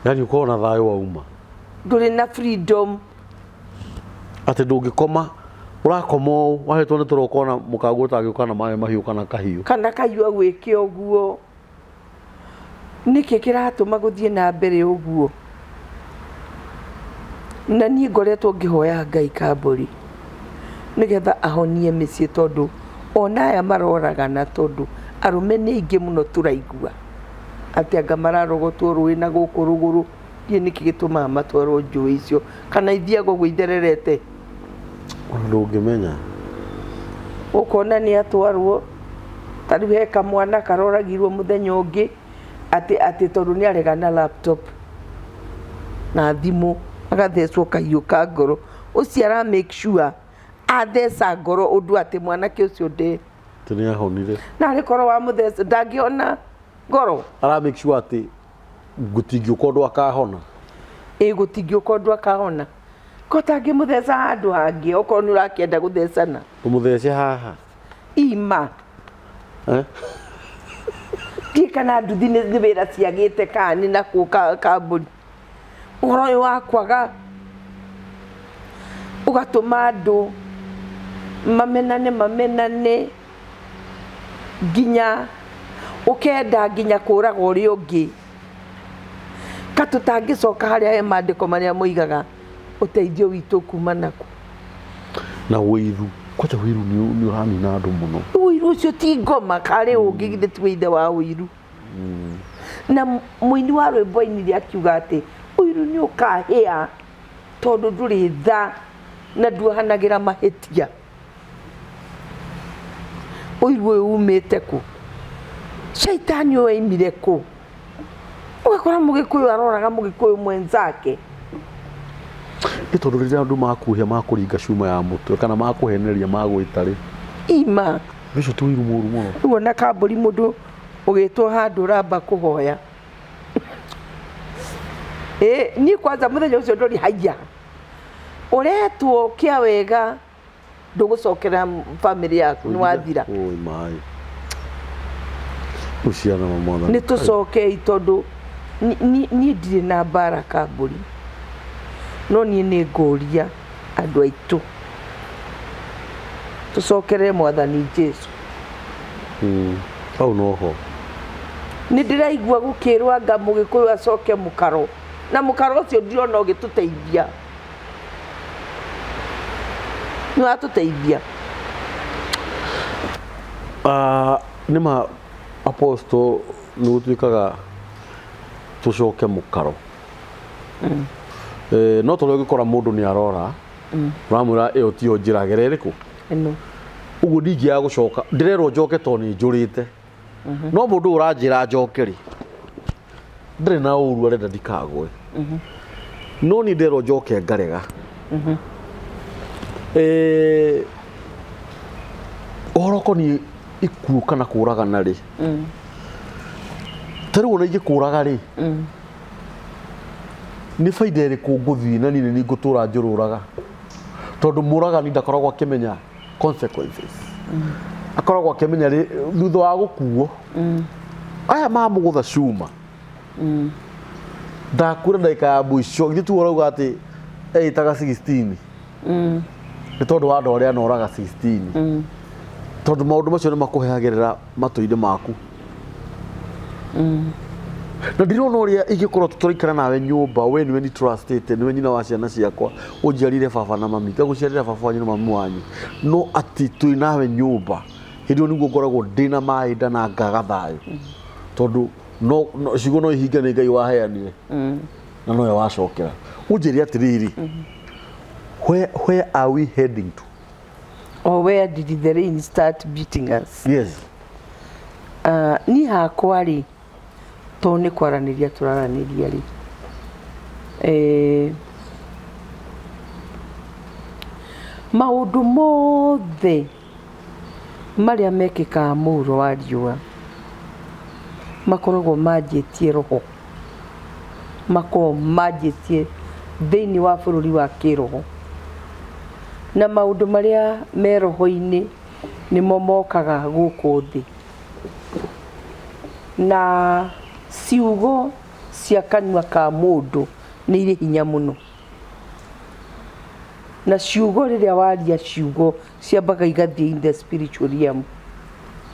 Yani ũkorwo na thayũ wauma. Ndũrĩ na freedom. Atĩ ndũngĩkoma ũrakoma ũũ wahĩtwo nĩ toro ũkona mũkaguo ũtangĩũka na maĩ mahiũ kana kahiũ. Kana kahiũ agwĩke ũguo. Nĩkĩ kĩratũma gũthiĩ na mbere ũguo? Na niĩ ngoretwo ngĩhoya Ngai Kambũri nĩgetha ahonie mĩciĩ tondũ ona aya maroragana tondũ arũme nĩ aingĩ mũno tũraigua atĩ anga mararogotwo rũĩ na gũkũ rũgũrũ, ndiũĩ nĩkĩ gĩtũmaga matwarwo njũĩ icio kana ithiaga ũguo ithererete. Ona ndũngĩmenya. Ũkona nĩ atwarwo, ta rĩu he kamwana karoragirwo mũthenya ũngĩ atĩ atĩ tondũ nĩ arega na laptop na thimũ agathecwo kahiũ ka ngoro. Ũcio ara make sure atheca ngoro ũndũ atĩ mwanake ũcio ndĩ. Atĩ nĩ ahonire. Na arĩ korwo wamũtheca ndangĩhona ngoro. Ara make sure atĩ gũtingĩũka ũndũ akahona. Ĩ gũtingĩũka ũndũ akahona. Ko tangĩmũtheca handũ hangĩ okorwo nĩ ũrakĩenda gũthecana. Ũmũthece haha. Ima. Eh? Ndiũĩ kana nduthi nĩ wĩra ciagĩte kana nĩ nakũ kambũri. Ũhoro ũyũ wa kwaga ũgatũma andũ mamenane mamenane nginya ũkenda nginya kũraga ũrĩa ũngĩ. Ka tũtangĩcoka harĩa he maandĩko marĩa moigaga ũteithio witũ kuma nakũ? Na ũiru, kwanja ũiru nĩ ũranina andũ mũno. Ũiru ũcio ti ngoma karĩ ũngĩ githĩ tiwe ithe wa ũiru. Na mũini wa rwĩmbo ainire akiuga atĩ ũiru nĩ ũkahĩa tondũ ndũrĩ tha na nduohanagĩra mahĩtia. Ũiru ũyũ umĩte kũ? Caitani ũyũ aimire kũ? Ũgakora mũgĩkũyũ aroraga mũgĩkũyũ mwenzake. Nĩ tondũ rĩrĩa andũ makuhĩa makũringa cuma ya mũtwe kana makũhenereria magwĩta rĩ. Ima. Ũcio ti ũiru mũru mũno. Rĩu ona kambũri mũndũ ũgĩtwo handũ ũramba kũhoya. Ĩ niĩ kwanza mũthenya ũcio ndori haiya. Ũretwo kĩa wega ndũgũcokera bamĩrĩ yaku nĩ wathira. Oi maĩ. Ũciana wa mwathani. Nĩ tũcokei tondũ niĩ ndirĩ na mbara kambũri. No niĩ nĩ ngũria andũ aitũ tũcokerere mwathani Jesu. Hau noho. Nĩ ndĩraigua gũkĩrwo anga mũgĩkũyũ acoke mũkaro. Na mũkaro ũcio ndirona ũgĩtũteithia. Nĩ watũteithia. Nĩ ma apostle nĩ gũtuĩkaga tũcoke mũkaro. No tũrĩa ũngĩkora mũndũ nĩ arora, ũramwĩra ĩyo tiyo njĩra gera ĩrĩkũ? Ĩno. Ũguo ndingĩaga gũcoka, ndĩrerwo njoke tondũ nĩ njũrĩte. No mũndũ ũyũ ũranjĩra njoke rĩ, ndarĩ na ũru arenda ndikagwe. No niĩ nderwo njoke ngarega. Ũhoro ũkoniĩ ikuũ kana kũragana rĩ, ta rĩu ona ingĩkũraga rĩ, nĩ baida ĩrĩkũ ngũthiĩ na niĩ nĩ niĩ ngũtũra njũrũraga? Tondũ mũragani ndakoragwo akĩmenya consequences. Akoragwo akĩmenya thutha wa gũkuo, aya mamũgũtha cuma, ndakuire ndagĩka ya mũico, githĩ tu ũrauga atĩ eĩtaga 16? Nĩ tondũ wa andũ arĩa anoraga 16. Tondũ maũndũ macio nĩ makũhehagĩrĩra matũ-inĩ maku. Na ndirona ũrĩa ingĩkorwo tũraikara nawe nyũmba, we nĩwe ni trustĩte, nĩwe nyina wa ciana ciakwa, ũnjiarire baba na mami, ngagũciarĩra baba wanyu na mami wanyu, no atĩ twĩ nawe nyũmba, hĩndĩ ĩyo nĩguo ngoragwo ndĩna maĩ nda na ngaga thayũ. Tondũ no, no, ciugo no ihinge nĩ Ngai waheanire, na nowe wacokera. Ũnjĩre atĩrĩrĩ, where are we heading to? Or where did the rain start beating us? Yes. Ah, niĩ hakwa rĩ, tondũ nĩ kwaranĩria tũraranĩria rĩ, eh, maũndũ mothe marĩa mekĩkaga mũhuro wa riũa makoragwo manjĩtie roho, makoragwo manjĩtie thĩinĩ wa bũrũri wa kĩroho. Na maũndũ marĩa me roho-inĩ nĩmo mokaga gũkũ thĩ. Na ciugo cia kanua ka mũndũ nĩ irĩ hinya mũno. Na ciugo rĩrĩa waria ciugo ciambaga igathiĩ in the spiritual realm,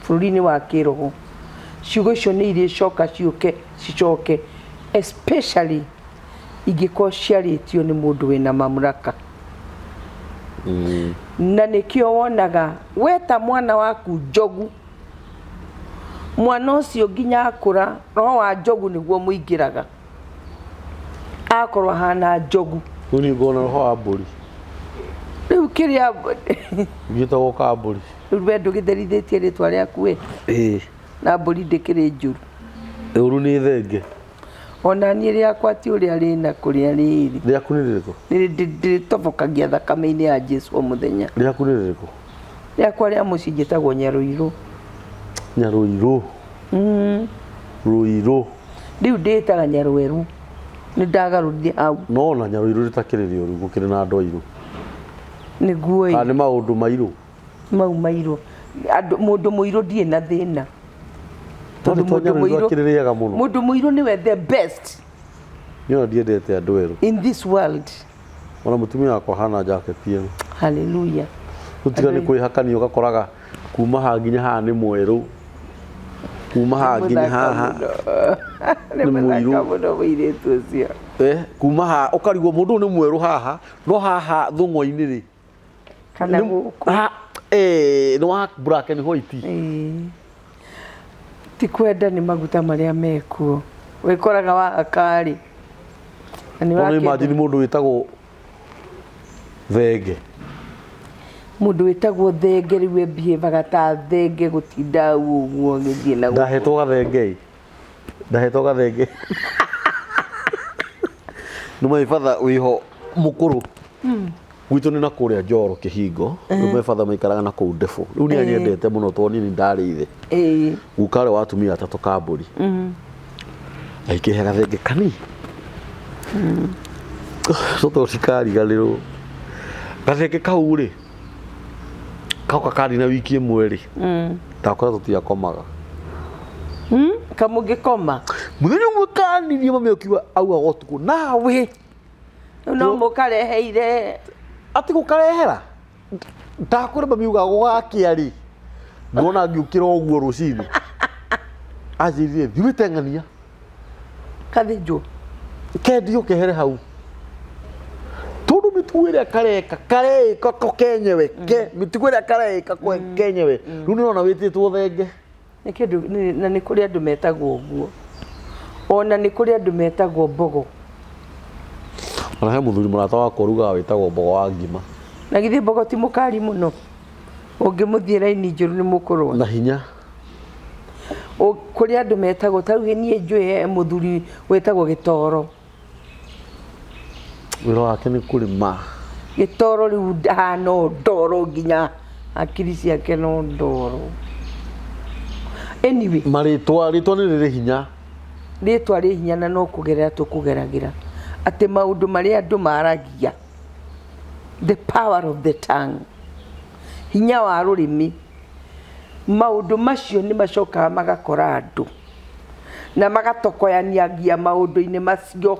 bũrũri-inĩ wa kĩroho. Ciugo icio nĩ irĩcoka ciũke cicoke especially ingĩkorwo ciarĩtio nĩ mũndũ wĩna mamlaka. Na nĩkĩo wonaga weta mwana waku njogu, mwana ũcio nginya akũra roho wa njogu nĩguo mũingĩraga. Akorwo ahana njogu. Rĩu niĩ ngona roho wa mbũri. Rĩu kĩrĩa Gĩtagwo ka mbũri. Rĩu we ndũgĩtherithĩtie rĩtwa rĩaku ĩ. Ĩĩ. Na mbũri ndĩkĩrĩ njũru. Ũru nĩ thenge. Ona niĩ rĩakwa ti ũrĩa rĩna kũrĩa rĩrĩ. Rĩaku nĩ rĩrĩkũ? Ndĩrĩtobokagia thakame-inĩ ya Jesu o mũthenya. Rĩaku nĩ rĩrĩkũ? Rĩakwa rĩa mũciĩ njĩtagwo Nyarũirũ. Nyarũirũ. Rũirũ. Rĩu ndĩĩtaga Nyarweru. Nĩ ndagarũrire hau. No ona Nyarũirũ rĩtakĩrĩ rĩũru gũkĩrĩ na andũ airũ. Nĩguo ĩ. Kana nĩ maũndũ mairũ? Mau mairũ. Andũ, mũndũ mũirũ ndirĩ na thĩna. Tondũ mũndũ mũirũ akĩrĩrĩaga mũno. Mũndũ mũirũ nĩwe the best. Niĩ ona ndiendete andũ erũ. In this world. Ona mũtumia wakwa ahana jaketi ĩno. Hallelujah. Rĩu tiga nĩ kwĩhakania ũgakoraga kuma haha nginya haha nĩ mwerũ. Kuma haha nginya haha nĩ mũirũ. Mũno mũirĩtu ũcio. Eh, kuma haha ũkarigwo mũndũ ũyũ nĩ mwerũ haha no haha thũng'wa-inĩ rĩ. Kana gũkũ. Eh, nĩ wa black and white. Ĩĩ. Ti kwenda nĩ maguta marĩa mekuo. Wĩkoraga wahaka rĩ. Na nĩ ũrakĩenda. Imagine mũndũ wĩtagwo Thenge. Mũndũ wĩtagwo Thenge rĩu e-behave-aga ta thenge gũtinda hau ũguo agĩthiĩ na gũkũ. Ndahetwo gathenge ĩ. Ndahetwo gathenge. Nĩ my father wĩho mũkũrũ. Gwitũ nĩ na kũrĩa Njoro kĩhingo. Rĩu my father maikaraga na kũu Ndebũ. Rĩu nĩ anyendete mũno tondũ niĩ nĩ ndarĩ ithe. Guka ũrĩa wa atumia atatũ Kambũri. Agĩkĩhe gathenge kanini. Tũtũ tikariganĩrwo. Gathenge kau rĩ, kauka kanina wiki ĩmwe rĩ, ndakora tũtiakomaga. Kamũngĩkoma. Mũthenya ũmwe kanirie mami akiuga augaga ũtukũ nawe. Rĩu no mũkareheire. Atĩ gũkarehera? Ndakwĩra mami ugaga gũgakĩa rĩ, ndona ngĩũkĩra ũguo rũcinĩ. Anjĩrire thiĩ wĩte ng'ania. Kathĩnjwo. Kendio kehere hau. Tondũ mĩtugo ĩrĩa kareka, kareĩka ko kenyewe, ke mĩtugo ĩrĩa kareĩka ko kenyewe. Rĩu nĩũrona wĩtĩtwo thenge. Nĩ kĩndũ, na nĩ kũrĩ andũ metagwo ũguo. Ona nĩ kũrĩ andũ metagwo mbogo. Ona he mũthuri mũrata wakwa ũrugaga wĩtagwo mbogo wa ngima. Na githĩ mbogo ti mũkari mũno? Ũngĩmũthiĩ raini njũru nĩ mũkũrũa. Na hinya. Kũrĩ andũ metagwo, ta rĩu niĩ njũĩ he mũthuri wĩtagwo Gĩtoro. Wĩra wake nĩ kũrĩma. Gĩtoro rĩu ahana o ndoro nginya hakiri ciake no ndoro. Anyway. Marĩtwa, rĩtwa nĩ rĩrĩ hinya. Rĩtwa rĩ hinya na no kũgerera tũkũgeragĩra. Atĩ maũndũ marĩa andũ maragia, the power of the tongue, hinya wa rũrĩmĩ, maũndũ macio nĩ macokaga magakora andũ na magatokoyaniagia maũndũ-inĩ macio.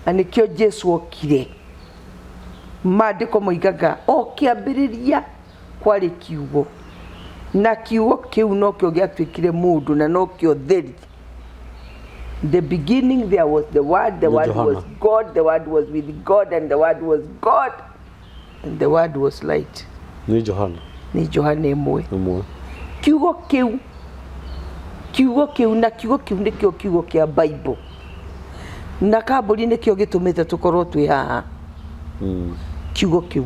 Na nĩkĩo Jesu okire. Maandĩko moigaga o kĩambĩrĩria kwarĩ kiugo, na kiugo kĩu nokĩo gĩatuĩkire mũndũ na nokĩo theri. The beginning there was the word, the Nĩ word Johana. was God, the word was with God and the word was God and the word was light. Nĩ Johana. Nĩ Johana ĩmwe. Ĩmwe. Kiugo kĩu, kiugo kĩu na kiugo kĩu nĩkĩo kiugo kĩa Bible. Na kambũri nĩkĩo gĩtũmĩte tũkorwo twĩ haha. Kiugo kĩu.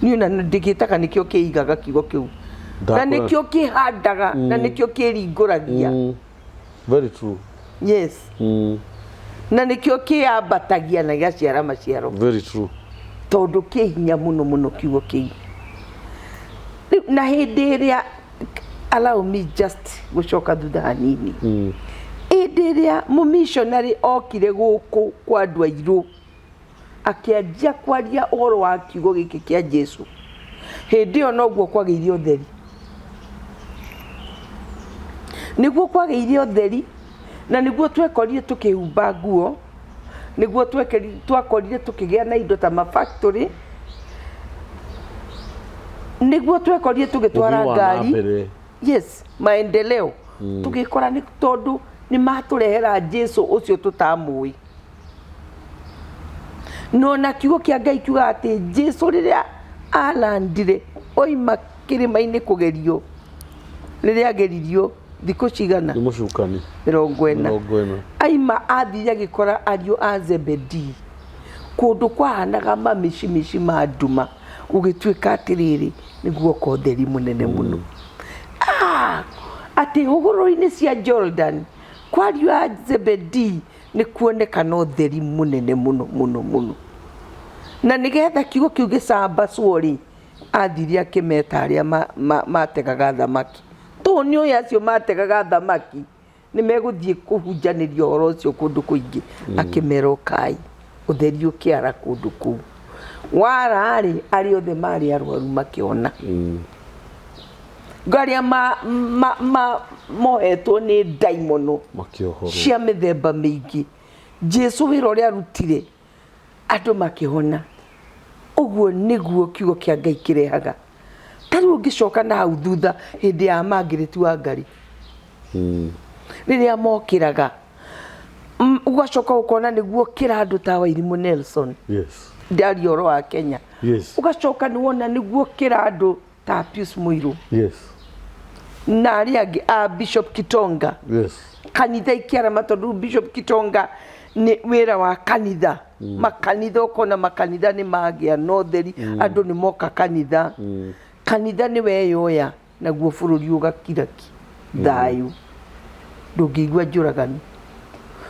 Niĩ ona ndĩgĩtaga nĩkĩo kĩigaga kiugo kĩu. Na nĩkĩo kĩhandaga na nĩkĩo kĩringũragia. Very true. Yes. Na nĩkĩo kĩambatagia na gĩgaciara maciaro. Very true. Tondũ kĩ hinya mũno mũno kiugo kĩu. Rĩu na hĩndĩ ĩrĩa, allow me just gũcoka thutha hanini, hĩndĩ ĩrĩa mũmissionary okire gũkũ kwa andũ airũ akĩanjia kwaria ũhoro wa kiugo gĩkĩ kĩa Jesu, hĩndĩ ĩyo noguo kwagĩire ũtheri, nĩguo kwagĩire ũtheri, na nĩguo twekorire tũkĩhumba nguo, nĩguo twakorire tũkĩgĩa na indo ta ma factory, nĩguo twekorire tũgĩtwara Ũthii wa na ngari. mbere. Yes, maendeleo. Tũgĩkora nĩ tondũ nĩ matũrehera Jesu ũcio tũtamũĩ. No na kiugo kĩa Ngai kiugaga atĩ Jesu rĩrĩa alandire oima kĩrĩma-inĩ kũgerio, rĩrĩa ageririo thikũ cigana? Nĩ mũcukani. 40. 40. Aima athire agĩkora ariũ a Zebedii kũndũ kwahanaga mamĩcimici ma nduma, gũgĩtuĩka atĩrĩrĩ, nĩguo oka ũtheri mũnene mũno. Ah, atĩ hũgũrũrũ-inĩ cia Jordan kwa ariũ a Zebedii nĩ kuonekana ũtheri mũnene mũno mũno mũno. Na nĩgetha kiugo kĩu gĩcambacwo rĩ, athire akĩmeta arĩa mategaga thamaki. Tũ nĩ ũĩ acio mategaga thamaki nĩ megũthiĩ kũhunjanĩria ũhoro ũcio kũndũ kũingĩ. Akĩmera ũkai, ũtheri ũkĩara kũndũ kũu. Wara rĩ, arĩa othe marĩ arwaru makĩhona. Arĩa mohetwo nĩ ndaimono makĩohorwo cia mĩthemba mĩingĩ, Jesu wĩra ũrĩa arutire andũ makĩhona. Ũguo nĩguo kiugo kĩa Ngai kĩrehaga. Ta rĩu ũngĩcoka na hau thutha hĩndĩ ya Margaret Wangari, rĩrĩa mokĩraga, ũgacoka ũkona nĩguo kĩra andũ ta Wairimũ Nelson. Ndaria ũhoro wa Kenya. Ũgacoka nĩ wona nĩguo kĩra andũ ta Pius Muiru. Na arĩa angĩ a Bishop Kitonga. Kanitha ikĩarama tondũ Bishop Kitonga nĩ wĩra wa kanitha. Makanitha ũkona makanitha nĩ magĩa na ũtheri, andũ nĩ moka kanitha. Kanitha nĩ weyoya naguo bũrũri ũgakira ki thayũ, ndũngĩigua njũragano.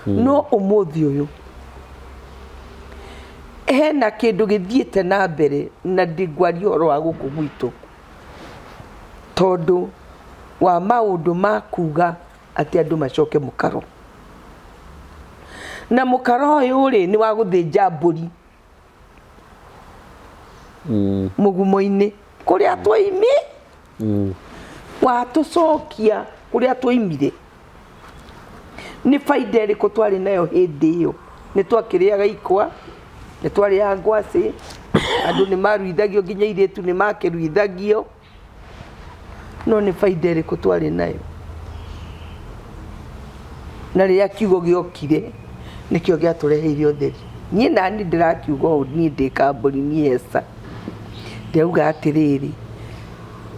No ũmũthĩ ũyũ hena kĩndũ gĩthiĩte na mbere, na ndingwaria ũhoro wa gũkũ gwitũ tondũ wa maũndũ ma kuga atĩ andũ macoke mũkaro, na mũkaro ũyũ rĩ nĩ wa gũthĩnja mbũri mũgumo-inĩ kũrĩa twaimi, watũcokia kũrĩa twaimire. Nĩ baida ĩrĩkũ twarĩ nayo hĩndĩ ĩyo? Nĩ twakĩrĩaga ikwa, nĩ twarĩaga ngwacĩ, andũ nĩ maruithagio, nginya airĩtu nĩ makĩruithagio, no nĩ baida ĩrĩkũ twarĩ nayo? Na rĩrĩa kiugo gĩokire nĩkĩo gĩatũreheire ũtheri. Niĩ nani ndĩrakiuga ũũ, niĩ ndĩ kambũri, niĩ Esther ndĩrauga atĩrĩrĩ,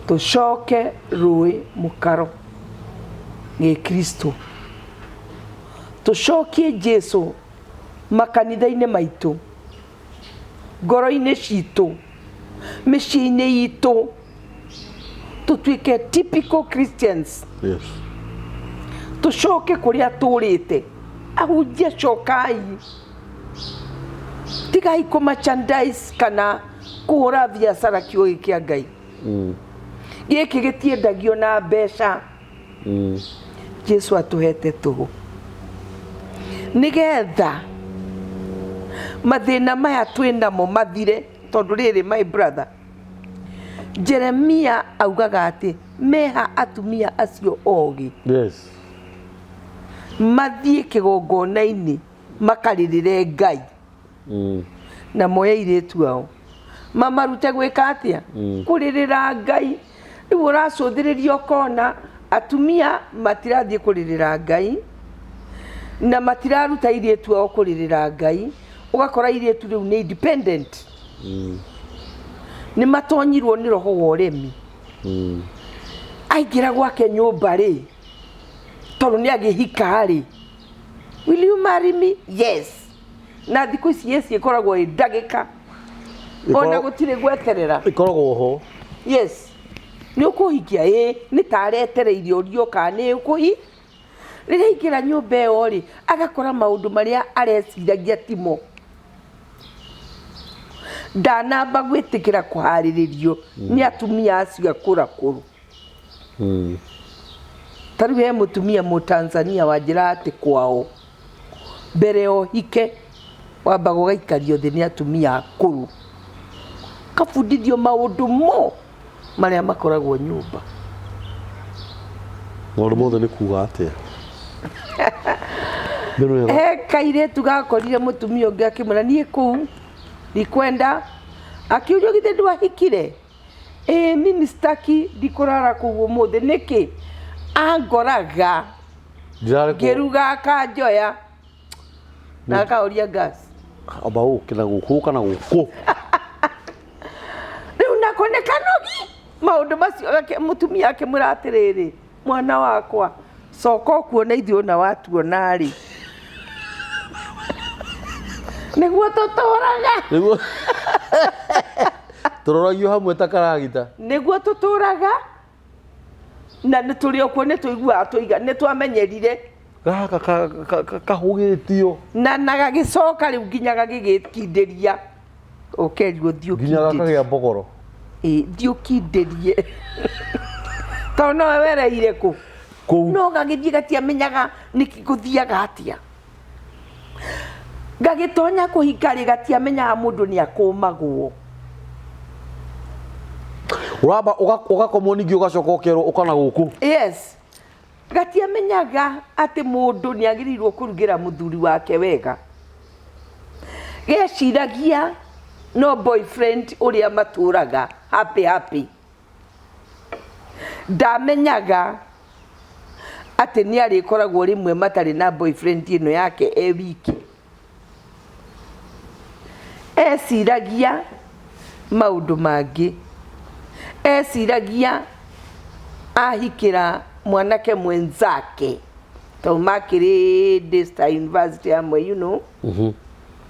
tũcoke rũĩ mũkaro gĩkristo, tũcokie Jesu makanitha-inĩ maitũ, ngoro-inĩ citũ, mĩciĩ-inĩ itũ, tũtuĩke typical Christians. Tũcoke kũrĩa tũrĩte. Ahunjia cokai, tigai kũ merchandise kana kũhũra biacara kiugo gĩkĩ kĩa Ngai. Gĩkĩ gĩtiendagio na mbeca. Jesu atũhete tũhũ nĩgetha mathĩna maya twĩ namo mathire, tondũ rĩrĩ, my brother, Jeremia augaga atĩ meha atumia acio ogĩ mathiĩ kĩgongona-inĩ makarĩrĩre Ngai, na moe airĩtu ao mamarute gwĩka atĩa? Kũrĩrĩra Ngai. Rĩu ũracũthĩrĩria ũkona atumia matirathiĩ kũrĩrĩra Ngai na matiraruta airĩtu ao kũrĩrĩra Ngai. Ũgakora airĩtu rĩu nĩ independent, nĩ matonyirwo nĩ roho wa ũremi. Aingĩra gwake nyũmba rĩ, tondũ nĩ agĩhika rĩ, "Will you marry me?" "Yes." Na thikũ ici yes ĩkoragwo ĩ ndagĩka, ona gũtirĩ gweterera. Ĩkoragwo ho. Yes. Nĩ ũkũhikia? Ĩĩ. Nĩ ta aretereire ũrio kana nĩ ũkũhi. Rĩrĩa aingĩra nyũmba ĩyo rĩ, agakora maũndũ marĩa areciragia timo. Ndanamba gwĩtĩkĩra kũharĩrĩrio nĩ atumia acio akũrakũrũ. Ta rĩu he mũtumia Mũtanzania wanjĩraga atĩ kwao mbere ya ũhike wambaga ũgaikario thĩ nĩ atumia akũrũ, ũkabundithio maũndũ mo marĩa makoragwo nyũmba. Maũndũ mothe nĩ kuga atĩa? Nĩ wega. He kairĩtu gakorire mũtumia ũngĩ akĩmwĩra niĩ kũu ndikwenda, akĩũrio githĩ ndwahikire? Ĩĩ mimi sitaki ndikũrara kũu ũmũthĩ. Nĩkĩ? Angoraga Ndirarekwo ngĩruga akanjoya na akahoria gas. Amba ũke na gũkũ, ũka na gũkũ. Rĩu nako nĩ kanogi maũndũ macio. Mũtumia akĩmwĩra atĩrĩrĩ, mwana wakwa, coka ũkuona ithuĩ ona watuona rĩ, nĩguo tũtũraga. Nĩguo tũroragio hamwe ta karagita. Nĩguo tũtũraga na nĩ tũrĩ okuo, nĩ tũiguaga tũiga nĩ twamenyerire. Gaka kahũgĩtio. Na gagĩcoka rĩu nginya gagĩgĩkindĩria, ũkerirwo thiĩ nginya ũkindĩrie. Gakagĩa mbogoro. Ĩ, thiĩ ũkindĩrie tondũ nowe wereire kũ kũu. No gagĩthiĩ gatiamenyaga nĩkĩ gũthiaga atĩa, gagĩtonya kũhika rĩ, gatiamenyaga mũndũ nĩ akũmagwo. Ũramba ũgakomwo, ningĩ ũgacoka ũkerwo ũka na gũkũ. Yes, gatiamenyaga atĩ mũndũ nĩ agĩrĩirwo kũrugĩra mũthuri wake wega. Geciragia no boyfriend ũrĩa matũraga happy happy. Ndamenyaga atĩ nĩ arĩkoragwo rĩmwe matarĩ na boyfriend ĩno yake e wiki. Eciragia maũndũ mangĩ. Eciragia ahikĩra mwanake mwenzake, tondũ makĩrĩ Daystar University hamwe.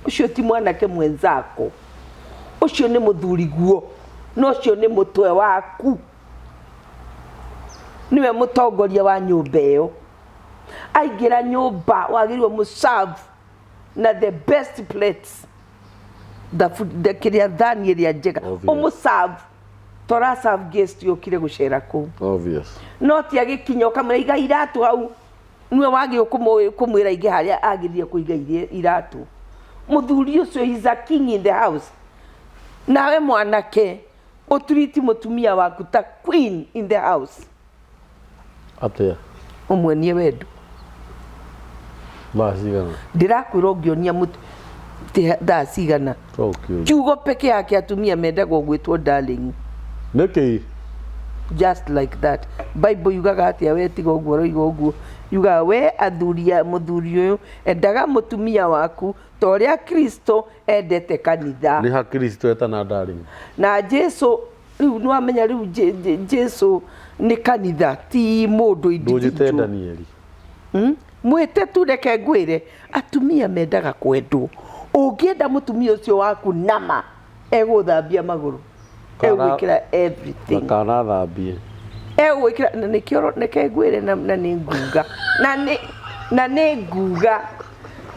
Ũcio ti mwanake mwenzako, ũcio nĩ mũthuriguo, na ũcio nĩ mũtwe waku, nĩwe mũtongoria wa nyũmba ĩyo. Aingĩra nyũmba wagĩrĩirwo mũserve na the best plates, kĩrĩa thani ĩrĩa njega. Obvious. Ũmũserve tora serve guest yũkire gũcera kũu. Obvious. No ti agĩkinya ũkamwĩra iga iratũ hau, nĩwe wagĩrĩirwo kũmwĩra aige harĩa agĩrĩire kũiga iratũ. Mũthuri ũcio is a king in the house. Nawe mwanake ũturiti mũtumia waku ta queen in the house. Atĩa? Ũmuonie wendo. Thaa cigana? Ndĩrakwĩra ũngĩonia thaa cigana. Okay. Kiugo peke yake, atumia mendagwo gwĩtwo darling. Nĩkĩ? Just like that. Bible yugaga atĩa? We tiga ũguo ũroiga ũguo. Yugaga we athuri a mũthuri ũyũ, endaga mũtumia waku ta ũrĩa Kristo endete kanitha. Nĩ ha Kristo etana darling? Na Jesu rĩu nĩ wamenya rĩu Jesu nĩ kanitha, ti mũndũ Ndũnjĩte individual. Danieli. Mwĩte tu, reke ngwĩre, atumia mendaga kwendwo. Ũngĩenda mũtumia ũcio waku nama, egũthambia magũrũ, egwĩkĩra everything. Na kana thambie. Egwĩkĩra na nĩkĩo reke ngwĩre, na nĩ nguga na nĩ nguga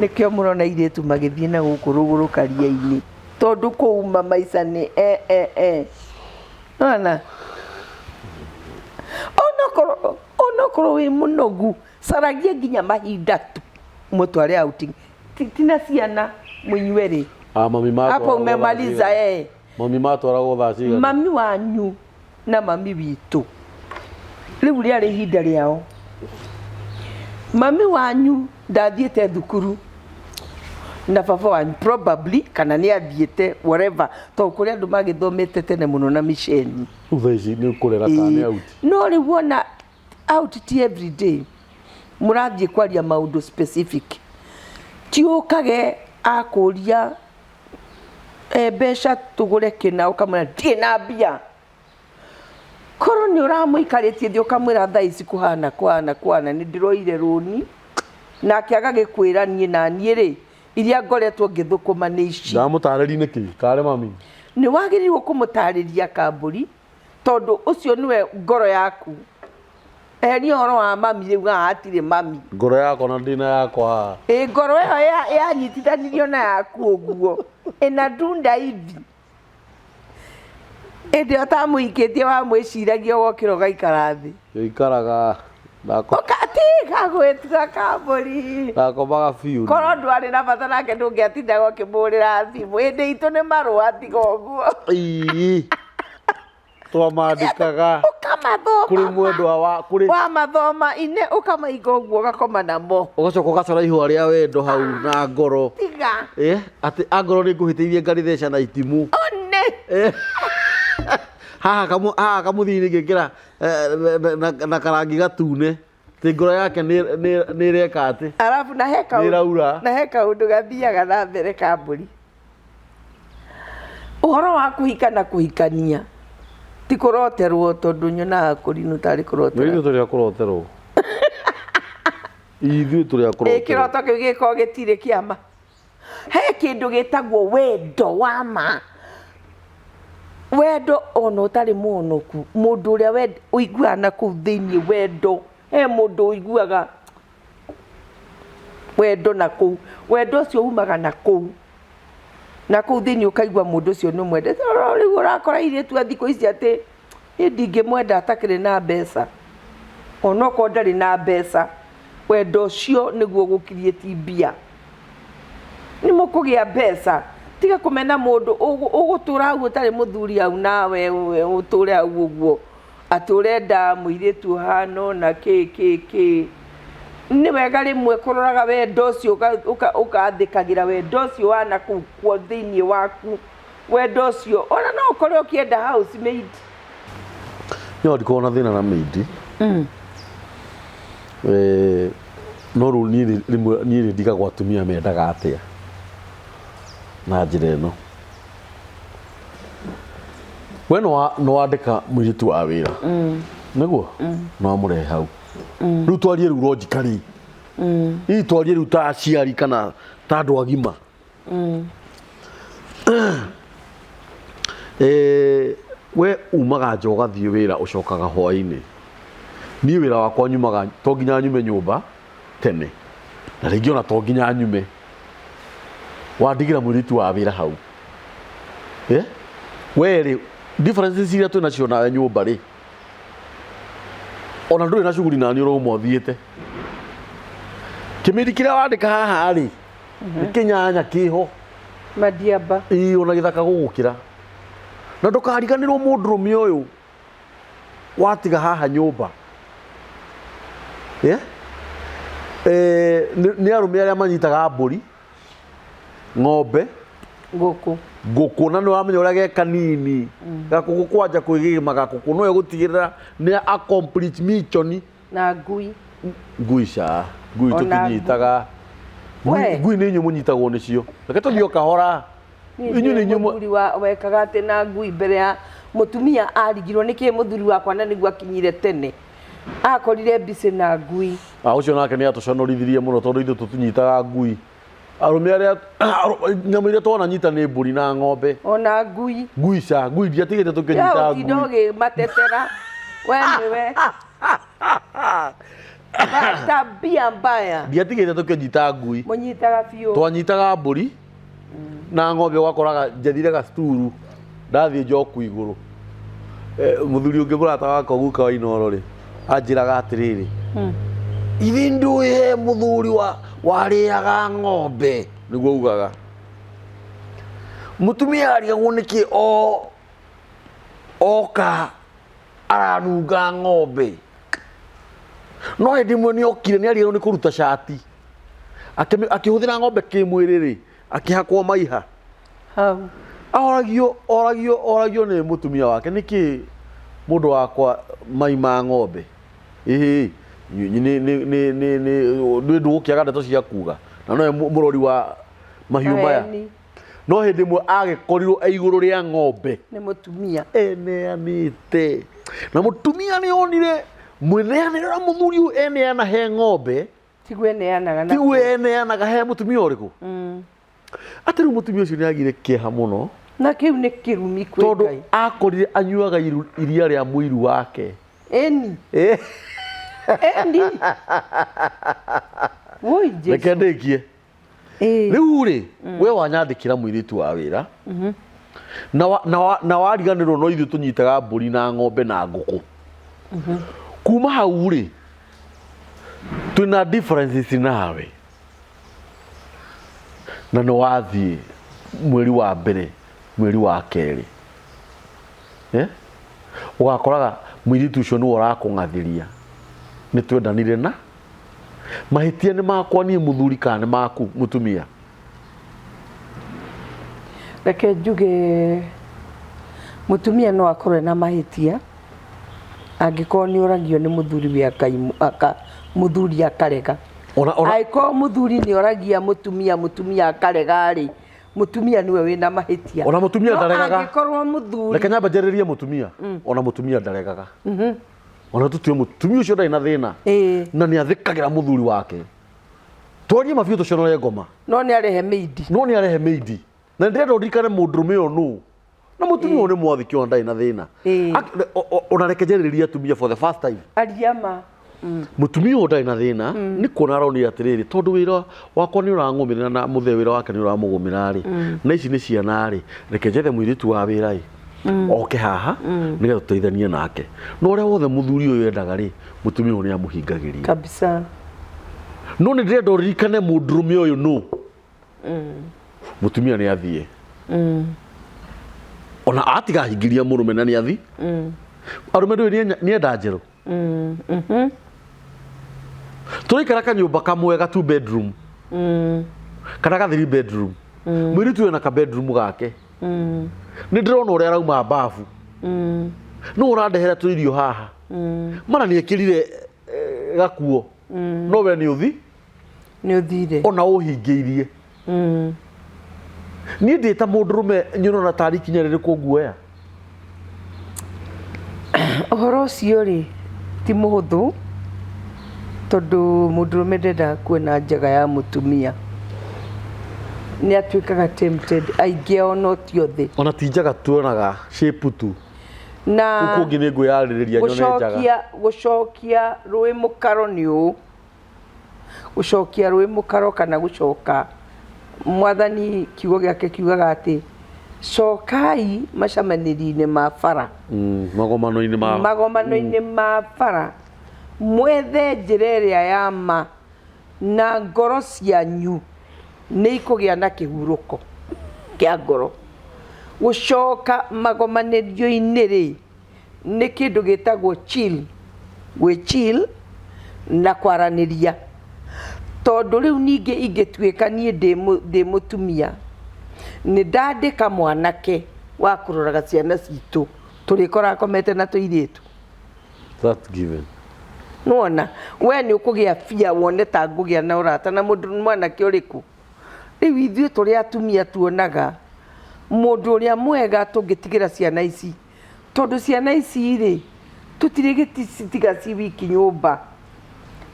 nĩkĩo mũrona airĩtu magĩthiĩ na gũkũ rũgũrũ karia-inĩ, tondũ kũuma maica nĩ e e e nona onokorwo wĩ mũnogu, caragia nginya mahinda tu mũtware outing. Tina ciana mũinyue rĩ. Ah, mami hapo matwaragwo thaa umemaliza cigana? eh. Mami matwaragwo thaa cigana? Mami wanyu na mami witũ rĩu rĩarĩ ihinda rĩao. Mami wanyu ndathiĩte thukuru na baba wanyu probably, kana nĩ athiĩte, whatever, tondũ kũrĩ andũ magĩthomete tene mũno na miceni. Rĩu thaa ici nĩ kũrera kana nĩ out? No rĩu wona out ti every day, mũrathiĩ kwaria maũndũ specific, ti ũkage akũria mbeca tũgũre kĩna, ũkamwĩra ndirĩ na mbia. Korwo nĩ ũramũikarĩtie thĩ ũkamwĩra thaa ici kũhana kũhana kũhana, nĩ ndĩroire rũni, nake agagĩkwĩra niĩ na niĩ rĩ, iria ngoretwo ngĩthũkũma nĩ ici. Ndamũtarĩri nĩkĩ karĩ mami? Nĩ wagĩrĩirwo kũmũtarĩria kambũri. Tondũ ũcio nĩwe ngoro yaku. Eheria ũhoro wa mami rĩu haha hatirĩ mami. Ngoro yakwa na ndĩna yakwa haha. Ĩ ngoro ĩyo yanyitithanirio na yaku ũguo ĩnadunda hivi. Hĩndĩ ĩyo ũtamũhikĩtie wamwĩciragia ũgokĩra ũgaikara thĩ. Ĩikaraga Ũgatiga gwĩtua kambũri. Ndakomaga biũ. Korwo ndwarĩ na bata nake ndũngĩatindaga ũkĩmũhũrĩra thimũ. Hĩndĩ itũ nĩ marũa tiga ũguo. Ii. Twamandĩkaga. Ũkamathoma. Kũrĩ mwendwa wa kũrĩ. Wamathoma ine ũkamaiga ũguo ũgakoma namo. Ũgacoka ũgacora ihũa rĩa wendo hau na ngoro. Tiga. Eh, atĩ angorwo nĩ ngũhĩtĩirie ngarĩtheca na itimũ. One. Eh. Haha kamũ haha kamũthia-inĩ ngĩkĩra eh, na karangi gatune. Atĩ ngoro yake nĩ ĩreka atĩ. Arabu na he kaũndũ. Nĩ ĩraura. Na he kaũndũ gathiaga na mbere ka mbũri. Ũhoro wa kũhika na kũhikania ti kũroterwo tondũ nyonaga kũrinũ tarĩ kũrotera. Ithuĩ tũrĩ a kũroterwo. Ithuĩ tũrĩ a kũroterwo. Ĩ kĩroto kĩu gĩkoragwo gĩtirĩ kĩa ma. He kĩndũ gĩtagwo wendo wa ma. Wendo ona ũtarĩ mũonoku, mũndũ ũrĩa ũiguaga na kũu thĩiniĩ wendo, he mũndũ ũiguaga wendo na kũu, wendo ũcio umaga na kũu, na kũu thĩiniĩ ũkaigua mũndũ ũcio nĩ ũmwendete. No rĩu ũrakora airĩtu a thikũ ici atĩ niĩ ndingĩmwenda atakĩrĩ na mbeca, onokorwo ndarĩ na mbeca, wendo ũcio nĩguo ũgũ create mbia. Nĩ mũkũgĩa mbeca, tiga kũmena mũndũ ũgũtũra hau ũtarĩ mũthuri hau nawe ũtũre hau ũguo. Atĩ ũrenda mũirĩtu ũhana ũna kĩ kĩ kĩ. Nĩ wega rĩmwe kũroraga wendo ũcio ũkathĩkagĩra wendo ũcio wa nakũu thĩiniĩ waku. Wendo ũcio ona no ũkore ũkĩenda house maid. No ndikoragwo na thĩna na maid. No rĩu niĩ rĩmwe niĩ nĩ ndigagwo atumia mendaga atĩa na njĩra ĩno. We nĩ wandĩka mũirĩtu wa wĩra nĩguo nĩ wamũrehe hau rĩu twarie rĩu logically hihi twarie rĩu ta aciari kana ta andũ agima. We umaga nja ũgathiĩ wĩra ũcokaga hwainĩ. Niĩ wĩra wakwa nyumaga to nginya nyume nyũmba tene na rĩngĩ ona to nginya nyume. Wandigĩra mũirĩtu wa wĩra hau. Eh? We rĩ differences iria twĩ nacio nawe nyũmba rĩ ona ndũrĩ na shughuli nani ũrauma ũthiĩte. Kĩmĩri kĩrĩa wandĩka haha rĩ nĩ kĩnyanya kĩho. Madiaba. Ĩĩ ona gĩthaka gũgũkĩra. Na ndũkariganĩrwo mũndũrũme ũyũ watiga haha nyũmba. Yeah? Nĩ arũme arĩa manyitaga mbũri, ng'ombe, ngũkũ, ngũkũ, na nĩ wamenya ũrĩa ge kanini gakũkũ kwanja kwĩgĩma gakũkũ no egũtigĩrĩra nĩ accomplish mission. Na ngui. Ngui ca, ngui Ona tũtinyitaga. Ngui We. ngui nĩ inyuĩ mũnyitagwo nĩcio. Reke tũthiĩ o kahora. Inyuĩ nĩ inyuĩ Mũthuri wa wekaga atĩ na ngui mbere ya mũtumia arigirwo nĩkĩ mũthuri wakwa na nĩguo akinyire tene. Akorire mbicĩ na ngui. Ah, ũcio nake nĩ atũconorithirie mũno tondũ ithuĩ tũtinyitaga ngui. Arũme arĩa nyamũ iria twananyita nĩ mbũri na ng'ombe. Ona ngui. Ngui ca, ngui ndiatigĩte tũkĩnyita Ya ũtinda ngui. ũgĩmatetera. We nĩwe. Tabia mbaya. Ndiatigĩte tũkĩnyita ngui. Mũnyitaga biũ. Twanyitaga mbũri na ng'ombe ũgakoraga njethire gacituru ndathiĩ njoku igũrũ. Mũthuri ũngĩ mũrata wakwa guka wa Inooro rĩ anjĩraga atĩrĩrĩ, ithe ndũĩ he mũthuri warĩaga ng'ombe, nĩguo augaga. Mũtumia arigagwo nĩkĩ oka aranunga ng'ombe. No hĩndĩ ĩmwe nĩ okire nĩ arigagwo nĩ kũruta cati. Akĩhũthĩra ng'ombe kĩmwĩrĩ rĩ, akĩhakwo maiha. Hau. Oragio, oragio, oragio nĩ mũtumia wake nĩkĩ mũndũ wakwa mai ma ng'ombe. Ĩhĩ, nĩ nĩ nĩ nĩ nĩ nĩ ndũgũkĩaga ndeto cia kuga. Na nowe mũrori wa mahiũ maya. Maheni. No hĩndĩ ĩmwe agĩkorirwo e igũrũ rĩa ng'ombe. Nĩ mũtumia. Eneanĩte. Na mũtumia nĩ onire mwĩneanĩre ũrĩa mũthuri ũyũ eneana he ng'ombe. Tiguo eneanaga na Tiguo eneanaga he mũtumia ũrĩkũ? Atĩ rĩu mũtumia ũcio nĩ agire kĩeha mũno. Na kĩu nĩ kĩrumi kwĩ Tondũ Ngai. akorire anyuaga iria rĩa mũiru wake. Ĩni. Ĩni. Woi Jesu. Reke ndĩkie. Rĩu rĩ, we wanyandĩkĩra mũirĩtu wa wĩra na wariganĩrwo no ithuĩ tũnyitaga mbũri na ng'ombe na ngũkũ. Kuma hau rĩ, twĩna differences nawe na nĩ wathiĩ mweri wa mbere, mweri wa kerĩ, eh? Ũgakoraga mũirĩtu ũcio nĩwe ũrakũng'athĩria nĩ twendanire na mahĩtia nĩ makwa niĩ mũthuri kana nĩ maku mũtumia? Reke njuge mũtumia no akorwo ena mahĩtia angĩkorwo nĩ oragio nĩ mũthuri we mũthuri akarega. Ona Angĩkorwo mũthuri nĩ oragia mũtumia, mũtumia akarega rĩ, mũtumia nĩwe wĩna mahĩtia. Ona mũtumia No ndaregaga. Angĩkorwo mũthuri Reke nyambe njarĩrie mũtumia. Ona mũtumia ndaregaga. Ona tũtue mũtumia ũcio ndarĩ na thĩna na nĩ athĩkagĩra mũthuri wake, twarie mabiũ tũconore ngoma. No nĩ arehe maid. No nĩ arehe maid, na ndĩrenda ũririkane mũndũrũme ũyũ nũ na mũtumia ũyũ nĩ mwathĩki, ona ndarĩ na thĩna. Ona reke njarĩrĩrie atumia for the first time. Aria ma. Mũtumia ũyũ ndarĩ na thĩna, nĩ kuona aronire atĩrĩrĩ, tondũ wĩra wakwa nĩ ũrang'ũmĩra na mũthee wĩra wake nĩ ũramũgũmĩra rĩ, na ici nĩ ciana rĩ, reke njethe mũirĩtu wa wĩra ĩ oke haha nĩgetha tũteithanie nake. No ũrĩa wothe mũthuri ũyũ endaga rĩ, mũtumia ũyũ nĩ amũhingagĩria. Kabisa. No nĩ ndĩrenda ũririkane mũndũrũme ũyũ nũ. Mũtumia nĩ athiĩ, ona atigahingĩria mũrũme na nĩ athi arũme ndũĩ nĩ enda njerũ. Tũraikara kanyũmba kamwe ga two bedroom kana ga three bedroom, mũirĩtu wĩna ka bedroom gake, nĩ ndĩrona ũrĩa arauma babu, nũ ũrandehera tũirio haha, mara nĩ ekĩrire gakuo, no we nĩ ũthi. Nĩ ũthire. Ona ũhingĩirie. Niĩ ndĩ ta mũndũrũme nyonona tarĩ ikinya rĩrĩkũ nguoya? Ũhoro ũcio rĩ ti mũhũthũ, tondũ mũndũrũme ndendaga kuona njaga ya mũtumia, nĩ atuĩkaga tempted, aingĩ ao no ti othe. Ona ti njaga, tuonaga shape tu. Na kũngĩ nĩ ngwĩyarĩrĩria nyone njaga. Gũcokia rũĩ mũkaro nĩ ũũ, gũcokia rũĩ mũkaro kana gũcoka mwathani kiugo gĩake kiugaga atĩ cokai macemanĩrio-inĩ ma bara. Magomano-inĩ ma Magomano-inĩ ma bara, mwethe njĩra ĩrĩa ya ma na ngoro cianyu nĩ ikũgĩa na kĩhurũko kĩa ngoro. Gũcoka magomanĩrio-inĩ rĩ, nĩ kĩndũ gĩtagwo chill, gwĩ chill na kwaranĩria, tondũ rĩu ningĩ ingĩtuĩka niĩ ndĩ mũtumia, nĩ ndandĩka mwanake wa kũroraga ciana citũ, tũrĩkoraga akomete na tũirĩtu. That given. Nĩwona we nĩ ũkũgĩa bia wone ta ngũgĩa na ũrata na mũndũ mwanake ũrĩkũ. Rĩu ithuĩ tũrĩ atumia tuonaga mũndũ ũrĩa mwega tũngĩtigĩra ciana ici, tondũ ciana ici rĩ tũtirĩ gĩtiga ci wiki nyũmba,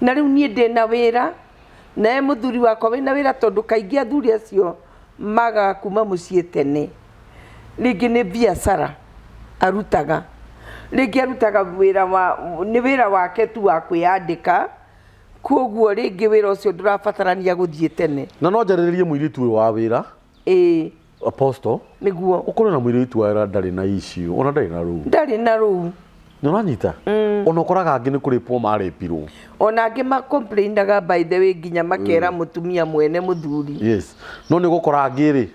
na rĩu niĩ ndĩna wĩra naye mũthuri wakwa wĩna wĩra, tondũ kaingĩ athuri acio magaga kuma mũciĩ tene, rĩngĩ nĩ biacara arutaga, rĩngĩ arutaga wĩra wa nĩ wĩra wake tu wa kwĩyandĩka, koguo rĩngĩ wĩra ũcio ndũrabatarania gũthiĩ tene. Na no njarĩrĩrie mũirĩtu ũyũ wa wĩra. Apostle. Nĩguo. Ũkorwo na mũirĩtu wa wĩra ndarĩ na issue, ona ndarĩ na rũu. Ndarĩ na rũu. Nĩ ũranyita? Ona ũkoraga angĩ nĩ kũrĩpwo marĩpirwo. Ona angĩ ma complainaga by the way, nginya makera mũtumia mwene mũthuri. Yes, no nĩ ũgũkora angĩ rĩ,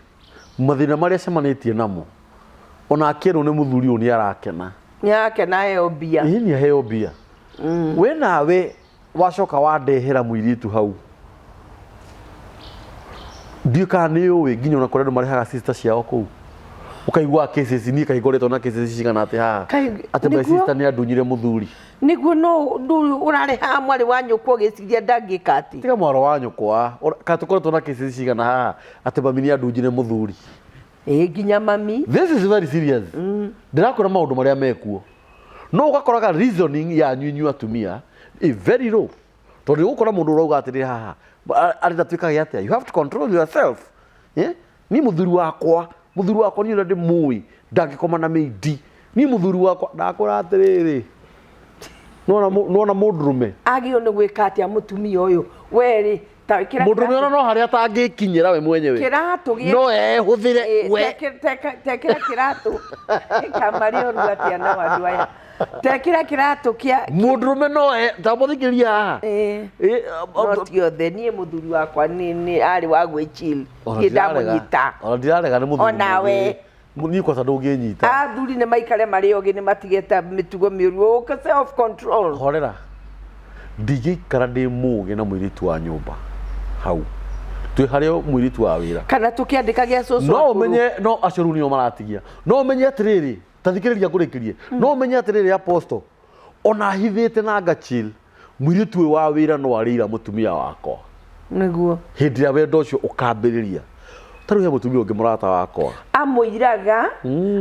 mathĩna marĩa acemanĩtie namo, ona akĩrwo nĩ mũthuri ũyũ nĩ arakena. Nĩ arakena aheo mbia. Ĩĩ, nĩ aheo mbia. We nawe wacoka wandehera mũirĩtu hau, ndiũĩ kana nĩ ũĩ nginya ona kũrĩ andũ marehaga sister ciao kũu, ũkaigua cases. Niĩ kaĩ ngoretwo na cases cigana atĩ haha atĩ my sister nĩ andunyire mũthuri. Nĩguo, no ndũ ũrarehaga mwarĩ wa nyũkwa ũgĩciria ndangĩka atĩ. Tiga mwaro wa nyũkwa, kana tũkoretwo na cases cigana haha atĩ mami nĩ andunjire mũthuri. Ĩĩ, nginya mami. This is very serious. Ndĩrakwĩra maũndũ marĩa mekuo, no ũgakoraga reasoning yanyu inyuĩ atumia ĩ very low, tondũ ũgũkora mũndũ ũrauga atĩrĩ haha, arenda twĩkage atĩa? You have to control yourself, eh? Niĩ mũthuri wakwa Mũthuri wakwa niĩ ũrĩa ndĩmũĩ ndangĩkoma na mĩindi. Niĩ mũthuri wakwa ndakwĩra atĩrĩrĩ, nona nona mũndũrũme Agĩrĩirwo nĩ gwĩka atĩa mũtumia ũyũ? We rĩ, ta ĩkĩra mũndũrũme ona no harĩa atangĩkinyĩra we mwenyewe kĩratũ gĩa no ehũthĩre we. Tekĩra kĩratũ kamarĩ oru atĩa nao andũ aya. Tekĩra kĩratũ kĩa Mũndũrũme no e tamũthikĩria haha. No ti othe. Niĩ mũthuri wakwa nĩ arĩ wa gwĩchill. Niĩ ndamũnyita. Ona ndirarega nĩ mũthuri. Onawe. Niĩ kwata ndũngĩnyita. Athuri nĩ maikare marĩ ogĩ, nĩ matigĩte mĩtugo mĩũru. Ũka self control. Horera, ndingĩikara ndĩ mũgĩ na mũirĩtu wa nyũmba hau twĩ harĩa mũirĩtu wa wĩra. Kana tũkĩandĩka gĩa cũcũ No akũrũ. Ũmenye no acio rĩu nĩo maratigia. No ũmenye atĩrĩrĩ, ta thikĩrĩria ngũrĩkĩrie, no ũmenye atĩrĩrĩ, apostle, ona hithĩte na ngachil, mũirĩtu ũyũ wa wĩra no arĩira mũtumia wakwa. Nĩguo. Hĩndĩ ĩrĩa wendo ũcio ũkambĩrĩria, tarĩu he mũtumia ũngĩ mũrata wakwa. Amũiraga,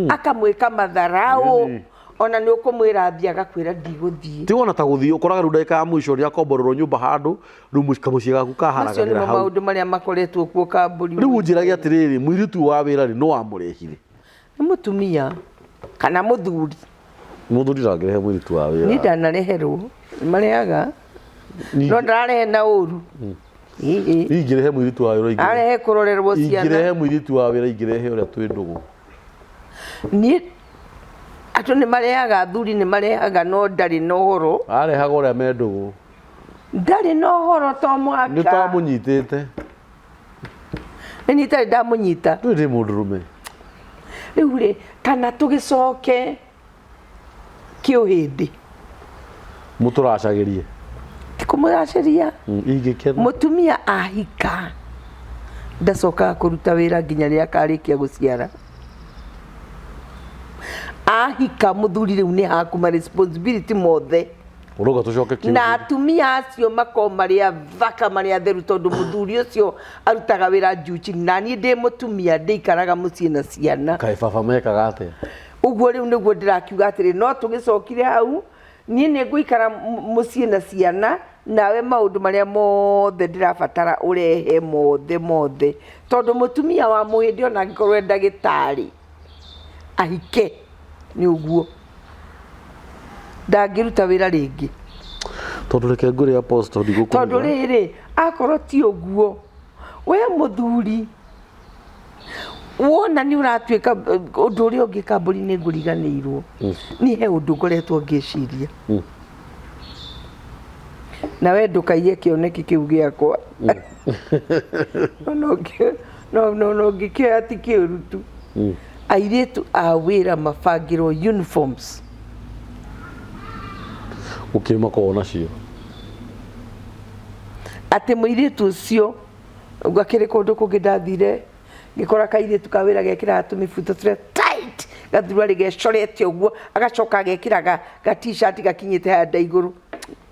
akamwĩka matharau. Ona nĩ ũkũmwĩra athiĩ, agakwĩra ndigũthiĩ. Ti wona ta gũthiĩ ũkoraga rĩu ndagĩka ya mũico rĩa komborerwo nyũmba handũ rĩu kamũciĩ gaku Macio kaharagagĩra nĩmo hau. Maũndũ marĩa makoretwo kuo kambũri. Rĩu ũnjĩrage atĩrĩrĩ, mũirĩtu ũyũ wa wĩra rĩ, no wamũrehire? Nĩ mũtumia kana mũthuri? Mũthuri ndangĩrehe mũirĩtu wa Niĩ wĩra. Ndanareherwo, nĩ marehaga, no ndararehe na ũru. Ĩ, ĩ. Niĩ ingĩrehe mũirĩtu wa wĩra Arehe kũrorerwo ciana. Ingĩrehe mũirĩtu wa wĩra, ingĩrehe ũrĩa twĩ ndũgũ. Niĩ andũ nĩ marehaga, athuri nĩ marehaga, no ndarĩ na ũhoro. Arehaga ũrĩa me ndũgũ. Ndarĩ na ũhoro to Nĩ mũhaka. tamũnyitĩte. Nĩ niĩ itarĩ ndamũnyita. Ndũrĩ ndĩ mũndũrũme. Rĩu rĩ, kana tũgĩcoke kĩũhĩndĩ? Mũtũracagĩrie. Ti kũmũracĩria. Ingĩkena. Mũtumia ahika ndacokaga kũruta wĩra nginya rĩrĩa akarĩkia gũciara. Ahika mũthuri rĩu nĩ hakuma responsibility mothe. Ũrauga tũcoke kĩu? Na atumia acio makorwo marĩ athaka, marĩ atheru, tondũ mũthuri ũcio arutaga wĩra juu chini, na niĩ ndĩ mũtumia ndĩikaraga mũciĩ na ciana. Kaĩ baba mekaga atĩa? Ũguo rĩu nĩguo ndĩrakiuga atĩrĩ, no tũgĩcokire hau, niĩ nĩ ngũikara mũciĩ na ciana, nawe maũndũ marĩa mothe ndĩrabatara ũrehe mothe mothe, tondũ mũtumia wa mũhĩndĩ ona angĩkorwo e ndagĩtarĩ ahike nĩ ũguo ndangĩruta wĩra rĩngĩ. Tondũ reke ngwĩre, apostle, tondũ ndigũkũriga. Rĩrĩ, akorwo ti ũguo, we mũthuri wona nĩ ũratuĩka ũndũ ũrĩa ũngĩ, kambũri nĩ ngũriganĩirwo niĩ he ũndũ ngoretwo ngĩciria. Na we ndũkaiye kĩoneki kĩu gĩakwa. No ngĩkĩoya ti kĩũru tu. Airĩtu a wĩra mabangĩrwo uniforms. Gũkĩrĩ makoragwo nacio. Atĩ mũirĩtu ũcio ngakĩrĩ kũndũ kũngĩ ndathire ngĩkora kairĩtu ka wĩra gekĩraga tũmĩbuto tũrĩa tight, gathuruarĩ gecorete ũguo, agacoka agekĩra ga t-shirt gakinyĩte haha nda igũrũ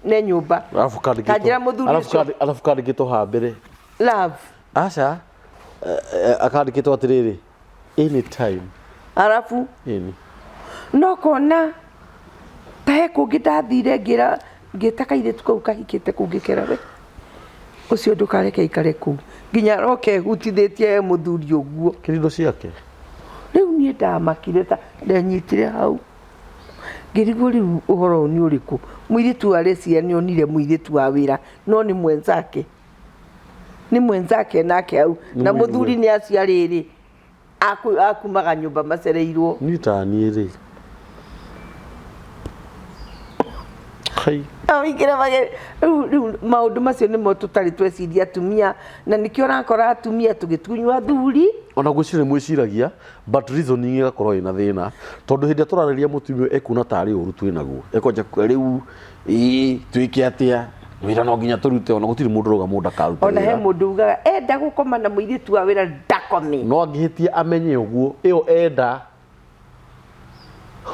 ne nyũmba. Arabu kandĩkĩtwo. Kanjĩra mũthuri Arabu ũcio. Arabu kandĩkĩtwo ha mbere. Love. Aca, akandĩkĩtwo atĩrĩrĩ, anytime. Arabu Ĩni. No kona ta he kũngĩ ndathire ngĩra ngĩta kairĩtu kau kahikĩte kũu, ngĩkera, we ũcio ndũkareke aikare kũu nginya aroke ehutithĩtie he mũthuri ũguo. Kĩrindo ciake. Rĩu niĩ ndamakire ta ndenyitire hau ngĩrigwo rĩu ũhoro ũyũ nĩ ũrĩkũ. Mũirĩtu areciria nĩ onire mũirĩtu wa wĩra, no nĩ mwenzake, nĩ mwenzake nake hau na Mũirũ. Mũthuri nĩ acio arĩrĩ akumaga nyũmba macereirwo. Niĩ ta niĩ rĩ, Hai. Ũingĩre rĩu maũndũ macio nĩmo tũtarĩ tweciria atumia, na nĩkĩo ũrakora atumia tũgĩtunywo athuri. Ona gwĩciria nĩ mwĩciragia, but reasoning ĩgakorwo ĩna thĩna, tondũ hĩndĩ ĩrĩa tũrarĩria mũtumia ũyũ ekuona tarĩ ũru twĩ naguo, ekwanja rĩu ĩĩ twĩke atĩa, wĩra no nginya tũrute, ona gũtirĩ mũndũ ũrauga mũndũ ndakarute Ona he wĩra. Mũndũ ugaga enda gũkoma na mũirĩtu wa wĩra ndakome. No angĩhĩtia amenye ũguo ĩyo enda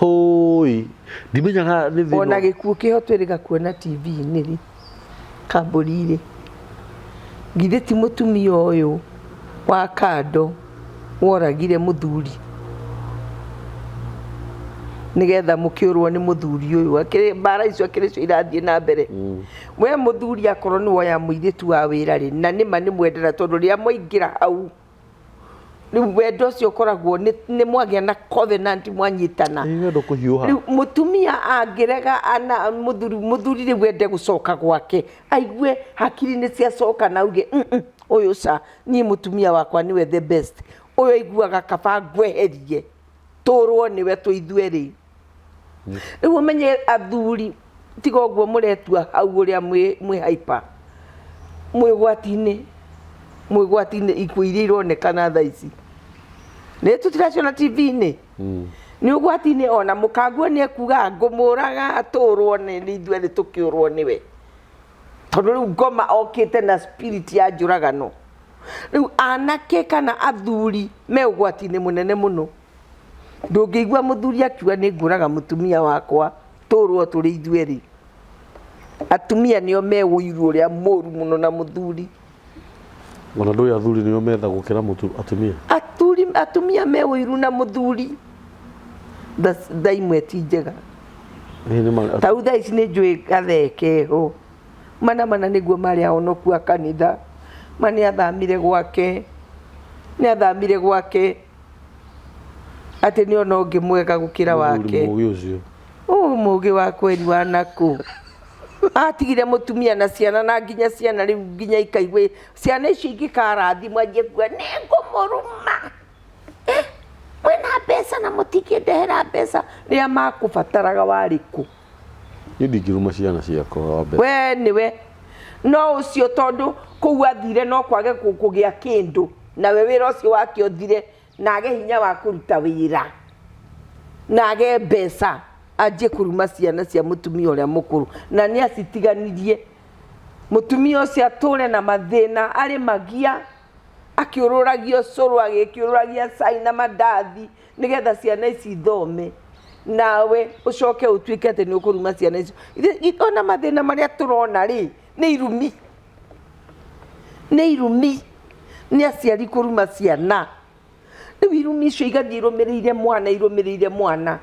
hũi ndimenyaga nĩ thĩna. Ona gĩkuũ kĩho twĩrĩga kuona TV-inĩ rĩ, kambũri rĩ, githĩ ti mũtumia ũyũ wa kando woragire mũthuri nĩgetha mũkĩũrwo nĩ mũthuri ũyũ? Akĩrĩ mbara icio, akĩrĩ cio irathiĩ na mbere. We mũthuri akorwo nĩ woya mũirĩtu wa wĩra rĩ, na nĩma nĩ mwendera, tondũ rĩrĩa mwaingĩra hau Rĩu wendo ũcio ũkoragwo nĩ mwagĩa na covenant, mwanyitana. Ĩ, wendo kũhiũha. Rĩu mũtumia angĩrega ana mũthuri, mũthuri rĩu ende gũcoka gwake, aigue hakiri nĩ ciacoka na auge, ũyũ ca niĩ mũtumia wakwa nĩwe the best, ũyũ aiguaga kaba ngweherie tũrwo nĩwe twĩ ithuerĩ. Rĩu ũmenye athuri, tiga ũguo mũretua hau ũrĩa mwĩ hyper, mwĩ ũgwati-inĩ, mwĩ ũgwati-inĩ. Ikuũ iria ironekana thaa ici nĩ tũtiraciona TV-inĩ, nĩ ũgwati-inĩ. Ona mũkanguo nĩ ekuga ngũmũraga atũrwo nĩ ithuerĩ tũkĩũrwo nĩwe, tondũ rĩu ngoma okĩte na spirit ya njũragano. Rĩu anake kana athuri me ũgwati-inĩ mũnene mũno. Ndũngĩigua mũthuri akiuga nĩ ngũraga mũtumia wakwa tũrwo tũrĩ ithuerĩ. Atumia nĩo me ũiru ũrĩa mũru mũno na mũthuri. Ona ndũĩ athuri nĩo metha gũkĩra atumia. Athuri, atumia me ũiru na mũthuri. Tha imwe ti njega. Ĩĩ, nĩ ma- Ta rĩu thaa ici nĩ njũĩ gathee keho. Mana mana nĩguo marĩ ahonoku a kanitha. Ma nĩ athamire gwake. Nĩ athamire gwake. Atĩ nĩ ona ũngĩ mwega gũkĩra Mũthuri wake. Mũũgĩ ũcio. Ũũ mũũgĩ wa kweri wa nakũ. Atigire mũtumia na ciana, na nginya ciana rĩu nginya ikaigua ciana icio ingĩkarathimwo anjie kuga nĩ ngũmũruma. Eh, mwĩna mbeca na mũtingĩndehera mbeca rĩrĩa makũbataraga warĩ kũ? Niĩ ndingĩruma ciana ciakwa wa mbere. We nĩwe no ũcio, tondũ kũu athire no kwage kũgĩa kĩndũ, nawe wĩra ũcio wake ũthire na age hinya wa kũruta wĩra na age mbeca, anjie kũruma ciana cia mũtumia ũrĩa mũkũrũ, na nĩ acitiganirie. Mũtumia ũcio atũre na mathĩna, arĩ magia akĩũrũragia ũcũrũ, agĩkĩũrũragia cai na mandathi nĩgetha ciana ici ithome, nawe ũcoke ũtuĩke atĩ nĩ ũkũruma ciana icio. Ona mathĩna marĩa tũrona rĩ, nĩ irumi, nĩ irumi, nĩ aciari kũruma ciana. Rĩu irumi icio igathiĩ irũmĩrĩire mwana, irũmĩrĩire mwana.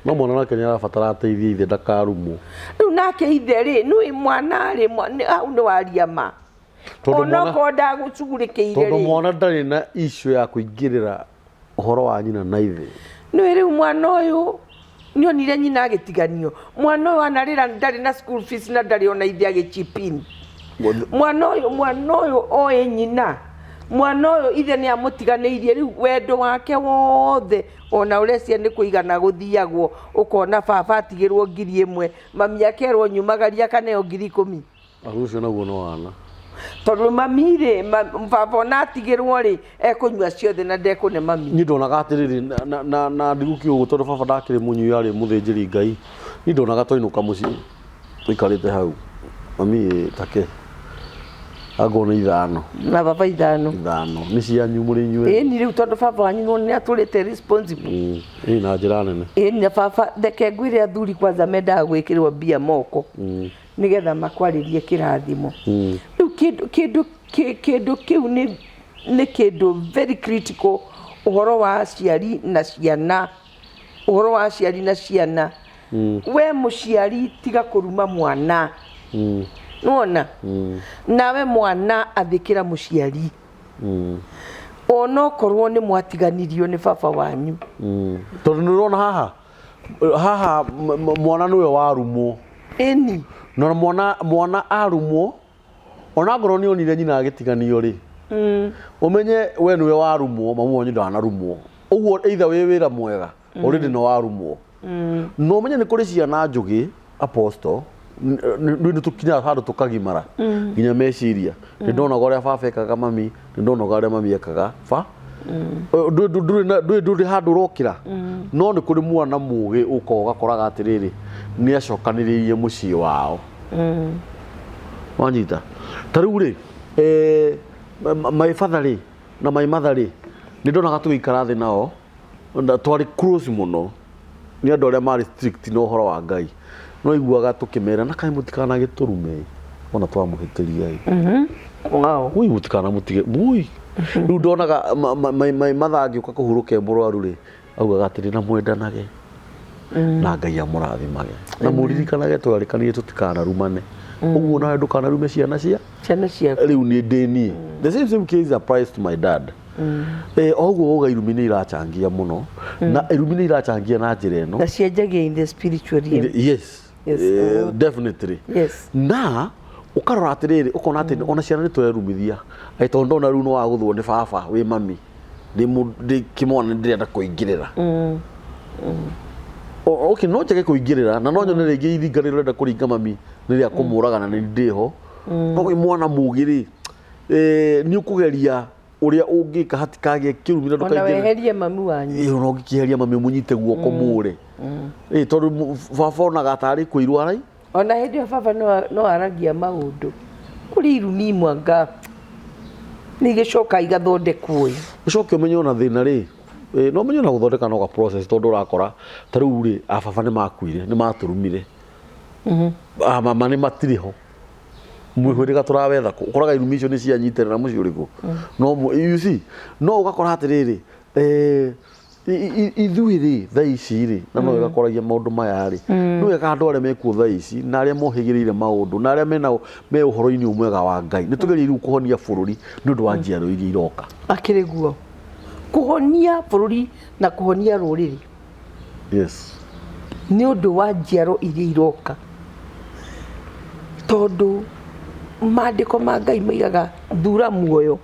No mwana nake nĩ arabatara ateithie ithe ndakarumwo. Rĩu nake ithe rĩ, nĩũĩ mwana rĩ, hau nĩ waria ma. Tondũ mwana Onokorwo ndagũcugurĩkĩire tondũ rĩ. Mwana ndarĩ na issue ya kũingĩrĩra ũhoro wa nyina na ithe. Nĩũĩ rĩu mwana ũyũ nĩonire nyina agĩtiganio. Mwana ũyũ anarĩra ndarĩ na school fees na ndarĩ ona ithe agĩ chip in. Mwana ũyũ oĩ nyina. Mwana ũyũ ithe nĩ amũtiganĩirie. Rĩu wendo wake wothe ona ũrecia nĩ kũigana gũthiagwo, ũkona baba atigĩrwo 1000, mami akerwo nyumagaria akaneo 10,000. Aru ũcio naguo no wana. Tondũ mami rĩ, baba ona atigĩrwo rĩ, ekũnyua ciothe na ndekũne mami. Niĩ ndonaga atĩrĩrĩ, na ndigũkiuga ũguo tondũ baba ndakĩrĩ mũnyui, arĩ mũthĩnjĩri Ngai. Niĩ ndonaga twainũka mũciĩ tũikarĩte hau, mami ĩ take angorwo nĩ 5. Na baba 5. 5 nĩ cianyu mũrĩ inyuĩ. Ĩni rĩu tondũ baba wanyu nĩ atũrĩte responsible. Ĩ, na njĩra nene. Ĩni na baba, reke ngwĩre, athuri kwanza mendaga gwĩkĩrwo mbia moko nĩgetha makwarĩrie kĩrathimo. Rĩu kĩndũ kĩu nĩ kĩndũ very critical, ũhoro wa aciari na ciana, ũhoro wa aciari na ciana. We mũciari, tiga kũruma mwana. Nĩwona, nawe mwana athĩkĩra mũciari, onokorwo nĩ mwatiganirio nĩ baba wanyu. Tondũ nĩ ũrona haha mwana nĩwe warumwo. Na mwana arumwo, ona ngorwo nĩ onire nyina agĩtiganio rĩ, ũmenye we nĩwe warumwo, mamu wanyu ndanarumwo. Ũguo either wĩ wĩra mwega, already nĩ warumwo. No ũmenye nĩ kũrĩ ciana njũgĩ, apostle, nĩ tũkinyaga handũ tũkagimara nginya meciria. Nĩ ndonaga ũrĩa baba ekaga mami, nĩ ndonaga ũrĩa mami ekaga ba. Ndũrĩ handũ ũrokĩra, no nĩ kũrĩ mwana mũgĩ ũkaga ũgakoraga atĩrĩrĩ, nĩ acokanĩrĩirie mũciĩ wao. Wanyita ta rĩu rĩ, my father rĩ na my mother rĩ, nĩ ndonaga tũgĩikara thĩ nao na twarĩ close mũno. Nĩ andũ arĩa marĩ strict na ũhoro wa Ngai, no iguaga tũkĩmera na kaĩ mũtikanagĩtũrume ona twamũhĩtĩria ĩ. Ui, mũtikanamũtige ui. Rĩu ndonaga my mother angĩũka kũhurũka e mũrwaru rĩ, augaga atĩrĩ, na mwendanage na Ngai amũrathimage, na mũririkanage twarĩkanire tũtikanarumane. Ũguo nawe ndũkanarume ciana cia ciana ciaku. Rĩu nĩ ndĩ niĩ, the same case applies to my dad. O ũguo uga irumi nĩ irachangia mũno, na irumi nĩ irachangia na njĩra ĩno. Na cianjagia in the spiritual realm. Yes. Yes. Definitely. Na ũkarora atĩrĩrĩ, ũkona atĩ ona ciana nĩ tũrerumithia. Ĩ tondũ ndona rĩu nĩ wagũthwo nĩ baba wĩ mami, ndĩ kĩmwana nĩ ndĩrenda kũingĩrĩra. Okay, no njage kũingĩrĩra na no nyone rĩngĩ iringa rĩrĩa ũrenda kũringa mami nĩ rĩa kũmũraga na nĩ ndĩho. No wĩ mwana mũgĩ rĩ, nĩ ũkũgeria ũrĩa ũngĩka hatikagĩe kĩrumi na Ona ndũkaingĩrĩre. weherie mami wanyu. Ĩ, ona ũngĩkĩeheria mami ũmũnyite guoko mũre. Ĩ, tondũ baba onaga tarĩ kũirwo arai. Ona hĩndĩ ĩyo baba no aragia maũndũ. Kũrĩ irumi imwe anga nĩ igĩcoka igathondekwo ĩ. Ũcoke ũmenye ona thĩna rĩ, no ũmenye ona gũthondeka no ga process, tondũ ũrakora ta rĩu rĩ, a baba nĩ makuire, nĩ matũrumire. A mama nĩ matirĩ ho. Mwĩhĩrĩga tũrawetha kũ? Ũkoraga irumi icio nĩ cianyitĩrĩra mũciĩ ũrĩkũ? No you see, no ũgakora atĩrĩrĩ, ithuĩ rĩ thaa ici rĩ, na no wega kwaragia maũndũ maya rĩ, nĩ wega andũ arĩa mekuo thaa ici na arĩa mohĩgĩrĩire maũndũ na arĩa mena me ũhoro-inĩ ũyũ mwega wa Ngai, nĩ tũgerie rĩu kũhonia bũrũri nĩ ũndũ wa njiaro iria iroka. Akĩrĩ guo kũhonia bũrũri na kũhonia rũrĩrĩ. Nĩ ũndũ wa njiaro iria iroka, tondũ maandĩko ma Ngai moigaga thura muoyo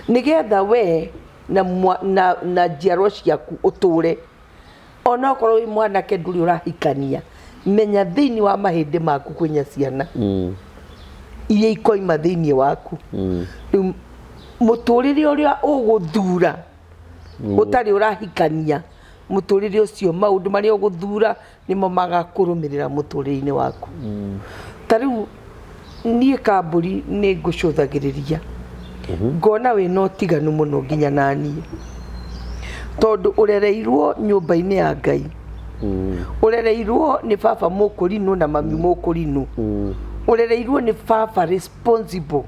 nĩgetha we na njiarwa ciaku ũtũre. Ona okorwo wĩ mwanake ndũrĩ ũrahikania, menya thĩinĩ wa mahĩndĩ maku kwĩna ciana iria ikoima thĩinĩ waku. Rĩu mũtũrĩre ũrĩa ũgũthura ũtarĩ ũrahikania, mũtũrĩre ũcio maũndũ marĩa ũgũthura nĩmo magakũrũmĩrĩra mũtũrĩre-inĩ waku. Ta rĩu niĩ kambũri nĩ ngũcũthagĩrĩria ngona wĩna ũtiganu mũno nginya na niĩ, tondũ ũrereirwo nyũmba-inĩ ya Ngai, ũrereirwo nĩ baba mũkũrinũ na mami mũkũrinũ, ũrereirwo nĩ baba responsible.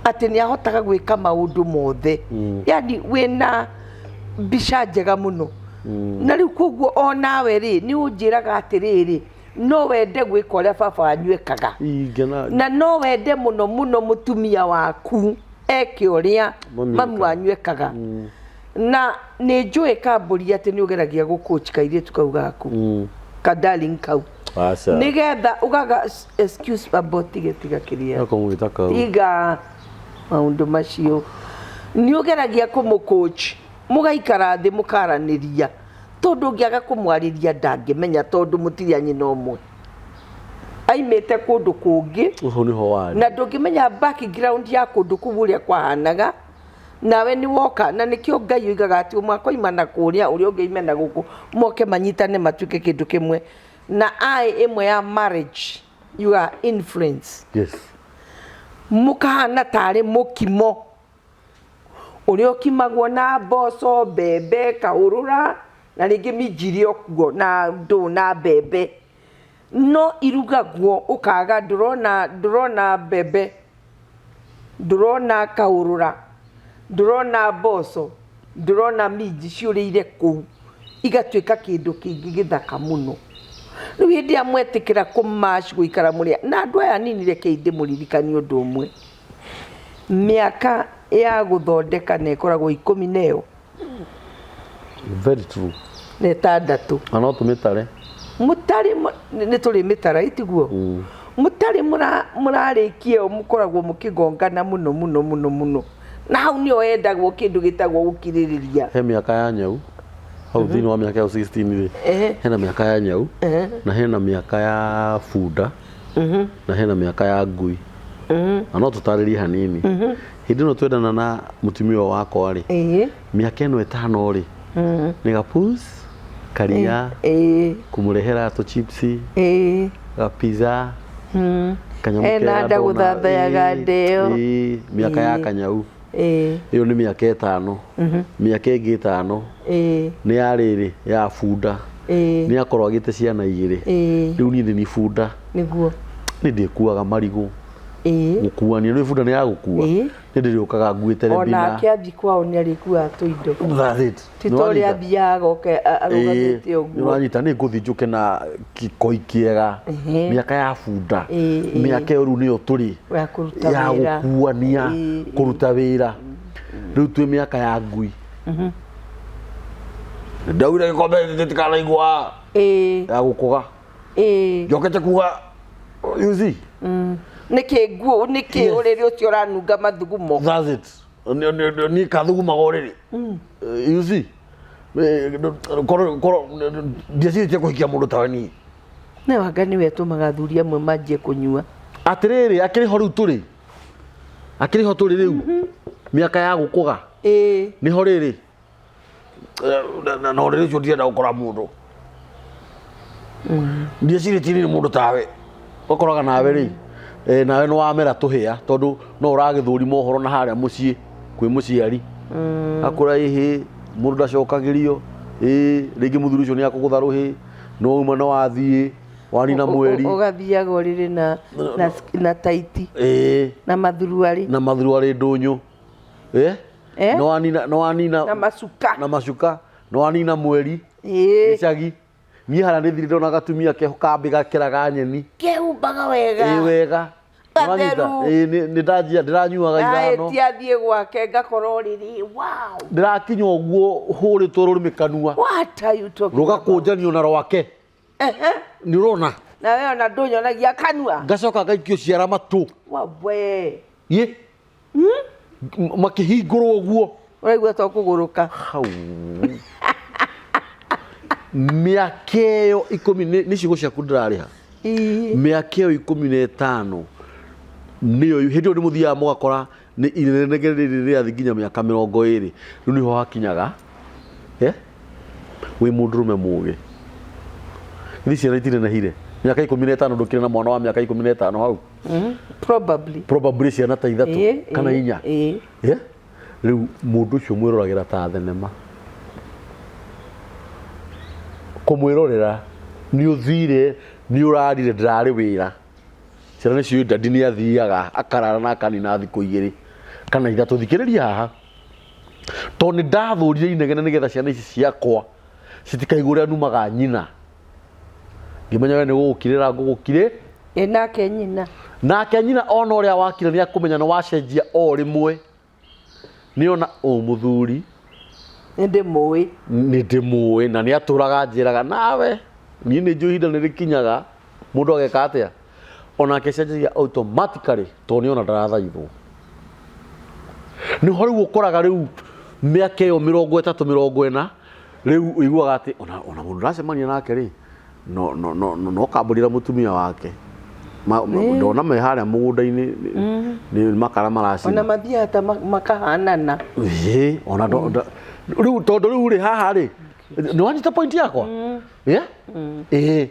Atĩ nĩ ahotaga gwĩka maũndũ mothe. Yani wĩna mbica njega mũno. Na rĩu koguo onawe rĩ, nĩ ũnjĩraga atĩrĩrĩ, no wende gwĩka ũrĩa baba wanyu ekaga. Ingena. Na no wende mũno mũno mũtumia waku eke ũrĩa Mami mami ekaga. wanyu ekaga. Na nĩ njũĩ kambũri atĩ nĩ ũgeragia gũcoach kairĩtu kau gaku. Ka darling kau. Aca. Nĩgetha ũgaga excuse abo tige tiga kĩrĩa. Akamwĩta kau. Tiga maũndũ macio. Nĩ ũgeragia kũmũcoach, mũgaikara thĩ mũkaranĩria, tondũ ũngĩaga kũmwarĩria ndangĩmenya, tondũ mũtirĩ a nyina ũmwe. Aimĩte kũndũ kũngĩ. Ũcio nĩho warĩ. Na ndũngĩmenya background ya kũndũ kũu ũrĩa kwahanaga, nawe nĩ woka, na nĩkĩo Ngai oigaga atĩ ũmwe akoima na kũrĩa, ũrĩa ũngĩ aime na gũkũ, moke manyitane matuĩke kĩndũ kĩmwe. Na I ĩmwe ya marriage, you are influence. Mũkahana tarĩ mũkimo ũrĩa ũkimagwo na mboco, mbembe, kahũrũra, na rĩngĩ minji ĩrĩ o kuo na ndũ na mbembe. No irugagwo ũkaga ndũrona mbembe, ndũrona kahũrũra, ndũrona mboco, ndũrona minji ciũrĩire kũu, igatuĩka kĩndũ kĩngĩ gĩthaka mũno. Rĩu hĩndĩ ĩrĩa mwetĩkĩra kũmash gũikara mũrĩ na andũ aya anini, rekei ndĩmũririkanie ũndũ ũmwe. Mĩaka ya gũthondeka na ĩkoragwo ikũmi na ĩyo. Very true. Na ĩtandatũ. Na no tũmĩtare. Mũtarĩ nĩ tũrĩ mĩtara itiguo. Mũtarĩ mũrarĩkia ĩyo mũkoragwo mũkĩgongana mũno mũno mũno mũno. Na hau nĩho endagwo kĩndũ gĩtagwo gũkirĩrĩria. He mĩaka ya nyau. Hau thĩinĩ wa mĩaka ya 16 rĩ. Hena mĩaka ya nyau. Na hena mĩaka ya bunda. Na hena mĩaka ya ngui. Na no tũtarĩrie hanini. Hĩndĩ ĩno twendana na mũtumia ũyũ wakwa rĩ, mĩaka ĩno ĩtano rĩ, nĩ gapus, karia, kũmũrehera tũ chips, ga pizza, kanyamũ Ena kega nda ndona, gũthathayaga ndeo. Mĩaka ya kanyau. Ĩyo nĩ mĩaka ĩtano. Mĩaka ĩngĩ ĩtano nĩ ya rĩrĩ, ya bunda. Nĩ akorwo agĩte ciana igĩrĩ. Rĩu niĩ nĩ ni bunda. Nĩguo. Nĩ ndĩkuaga marigũ. Gũkuania, nĩ bunda nĩ ya gũkua. Nĩ ndĩrĩũkaga nguĩte Ona rebina. ake athiĩ kwao nĩ arĩkuaga tũindo. That's it. Ti ta ũrĩa athiaga agoka arũgamĩte ũguo. Nĩ ũranyita, nĩ ngũthiĩ njũke na gĩkoi kĩega. Mĩaka ya bunda. Mĩaka ĩyo rĩu nĩyo tũrĩ. Ya kũruta Ya wĩra. gũkuania, kũruta wĩra. Rĩu twĩ mĩaka ya ngui. Ndaugire gĩkombe gĩkĩ gĩtikanaigua ya gũkũga. Njokete kuga, you see. Nĩkĩ nguo nĩkĩ? Yes. Ũrĩrĩ ũcio ũranunga mathugumo. That's it. Niĩ kathugumaga ũrĩrĩ. You see? Korwo ndiecirĩtie kũhikia mũndũ tawe niĩ. Nĩ wanga nĩwe tũmaga athuri amwe manjie kũnyua. Atĩrĩrĩ, akĩrĩ ho rĩu tũrĩ. Akĩrĩ ho tũrĩ rĩu. Mĩaka ya gũkũga. Nĩho rĩrĩ. Na ũrĩrĩ ũcio ndirenda gũkora mũndũ. Ndiecirĩtie niĩ nĩ mũndũ tawe. Ũkoraga nawe rĩ, nawe nĩ wamera tũhĩa tondũ no ũragĩthũrima ũhoro na harĩa mũciĩ kwĩ mũciari. Akũra ĩhĩ, mũndũ ndacokagĩrio, ĩ rĩngĩ mũthuri ũcio nĩ akũgũtha rũhĩ, no uma no wathiĩ, wanina mweri. Ũgathiaga ũrĩrĩ na taiti na mathuruarĩ. Na mathuruarĩ ndũnyũ. No wanina, no wanina na macuka. Na macuka, no wanina mweri. Gĩcagi. Niĩ harĩa nĩ thirĩ ndona gatumia keho kambĩ gakĩraga nyeni. Kehumbaga wega. Ĩ wega. Gatheru. Ĩ nĩ ndanjia ndĩranyuaga ithano. Ndahĩtia thiĩ gwake ngakora ũrĩrĩ. Wow. Ndĩrakinya ũguo hũrĩtwo rũrĩmĩ kanua. What are you talking about? Rũgakũnjanio na rwake. Nĩ ũrona? Na we ona ndũnyonagia kanua. Ngacoka ngaikio ciara matũ. Wawe. Ĩ. Makĩhingũrwo ũguo. Ũraigua ta ũkũgũrũka. Hau. Mĩaka ĩyo 10 nĩ ciugo ciaku ndĩrarĩha. Mĩaka ĩyo 15 nĩyo hĩndĩ ĩyo nĩ mũthiaga mũgakora nĩ inegene rĩrĩ rĩrathiĩ nginya mĩaka 20. Rĩu nĩho hakinyaga. Wĩ mũndũrũme mũgĩ. Githĩ ciana itinenehire? Mĩaka 15 ndũkĩrĩ na mwana wa mĩaka 15 hau. Probably. Probably ciana ta 3 kana 4. Rĩu mũndũ ũcio mwĩroragĩra ta thenema. Kũmwĩrorera nĩ ũthire, nĩ ũrarire, ndĩrarĩ wĩra. Ciana nĩ ciũĩ dadi nĩ athiaga akarara na akanina thikũ 2 kana 3. Thikĩrĩria haha. Tondũ nĩ ndathũrire inegene nĩgetha ciana ici ciakwa citikaigwe ũrĩa numaga nyina. Ngĩmenya we nĩ gũgũkirĩra ngũgũkirĩ. Ĩ nake nyina. Nake nyina ona ũrĩa wakira nĩ akũmenya nĩ wacenjia o rĩmwe. Nĩ ona ũ mũthuri. Nĩ ndĩmũĩ. Nĩ ndĩmũĩ na nĩ atũraga njĩraga nawe. Niĩ nĩ njũĩ ihinda nĩ rĩkinyaga mũndũ ageka atĩa. Onake cenjagia automatically tondũ nĩ ona ndarathaithwo. Nĩho rĩu ũkoraga rĩu mĩaka ĩyo 30 40 rĩu ũiguaga atĩ ona mũndũ ndacemania nake rĩ, no kambũrĩra mũtumia wake. Ndona me harĩa mũgũnda-inĩ nĩ makara maracina. Ona mathiaga ta makahanana. Ĩĩ, ona rĩu tondũ rĩu rĩ haha rĩ, nĩ wanyita point yakwa? Ĩĩ.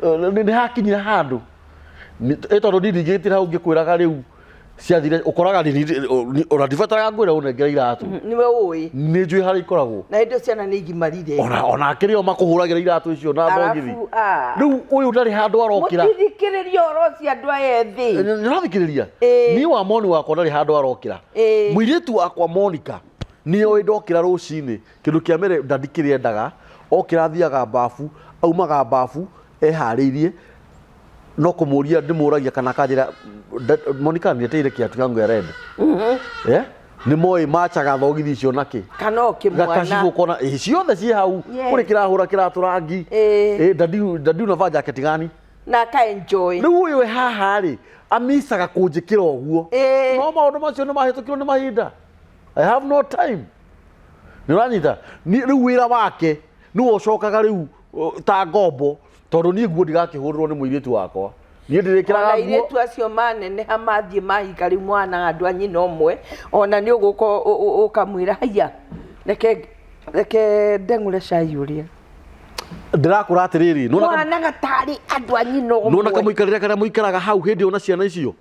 Nĩ hakinyire handũ. Ĩ tondũ niĩ ndingĩgĩtira hau ngĩkwĩraga rĩu ciathire ũkoraga ona ndibataraga ngwĩra ũnengere iratũ. Nĩwe ũĩ. Nĩ njũĩ harĩa ikoragwo. Na hĩndĩ ĩyo ciana nĩ igimarire. Ona akĩrĩ o makũhũragĩra iratũ icio na thogithi. Rĩu ũyũ ndarĩ handũ arokĩra. Mũtithikĩrĩrie ũhoro ũcio andũ aya ethĩ. Nĩ ũrathikĩrĩria? Niĩ wa moni wakwa ndarĩ handũ arokĩra. Mũirĩtu wakwa Monica nĩ oĩ ndokĩra rũcinĩ kĩndũ kĩa mbere ndandi kĩrĩa endaga okĩra athiaga bafu, aumaga bafu eharĩirie no kũmũria ndĩmũragia kana akanjĩra Monica nĩeteire kĩatu kĩangu ya red. Nĩ moĩ machaga thogithi icio nakĩ? Kana o kĩmwana. Gakacibũ kona, ciothe ciĩ hau. Kũrĩ kĩrahũra kĩratũ rangi. Dadi unavaa jacket gani? Na aka enjoy. Rĩu ũyũ wĩ haha rĩ, amicaga kũnjĩkĩra ũguo. No maũndũ macio nĩ mahĩtũkirwo nĩ mahinda. I have no time. Nĩ ũranyita? Rĩu wĩra wake nĩwe ũcokaga rĩu ta ngombo tondũ niĩ nguo ndigakĩhũrĩrwo nĩ mũirĩtu wakwa. Niĩ ndĩrĩkĩraga Ona nguo. airĩtu acio maneneha mathiĩ mahika rĩu mwana andũ a nyina ũmwe, ona nĩ ũgũka ũkamwĩra haiya, reke ndeng'ũre cai ũrĩa. Ndĩrakũra atĩrĩrĩ, Mũhanaga tarĩ andũ a nyina ũmwe. Nĩwona kamũikarĩre karĩa mũikaraga hau hĩndĩ ĩyo na ciana icio?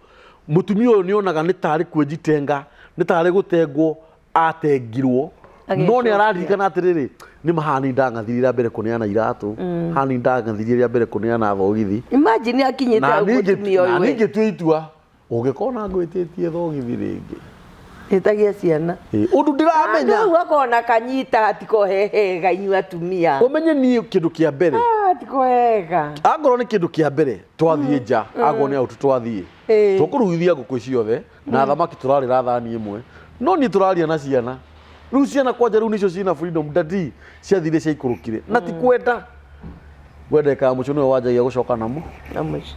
Mũtumia ũyũ nĩonaga nĩ tarĩ kwĩjitenga, nĩ tarĩ gũtengwo atengirwo. No nĩ araririkana atĩrĩrĩ, nĩ mahani ndang'athirie rĩa mbere kũneana iratũ, hani ndang'athirie rĩa mbere kũneana thogithi. Imagine akinyĩte hau mũtumia ũyũ Na we. niĩ ngĩtua itua, ũngĩkona ngwĩtĩtie thogithi rĩngĩ. Ĩtagia ciana. Ũndũ ndĩramenya. Andũ akona kanyita hatiko hehega inyuĩ atumia. Ũmenye niĩ kĩndũ kĩa mbere. Hatiko hega. Angorwo nĩ kĩndũ kĩa mbere twathiĩ nja, angorwo nĩ out twathiĩ. Tũkũrugithia ngũkũ ciothe na thamaki tũrarĩra thani ĩmwe. No niĩ tũraria na ciana rĩu, ciana kwanja rĩu nĩcio ciĩna freedom. Dadi ciathire ciaikũrũkire na ti kwenda gwendekaga mũcio nĩwe wanjagia gũcoka namo. Na mũciĩ.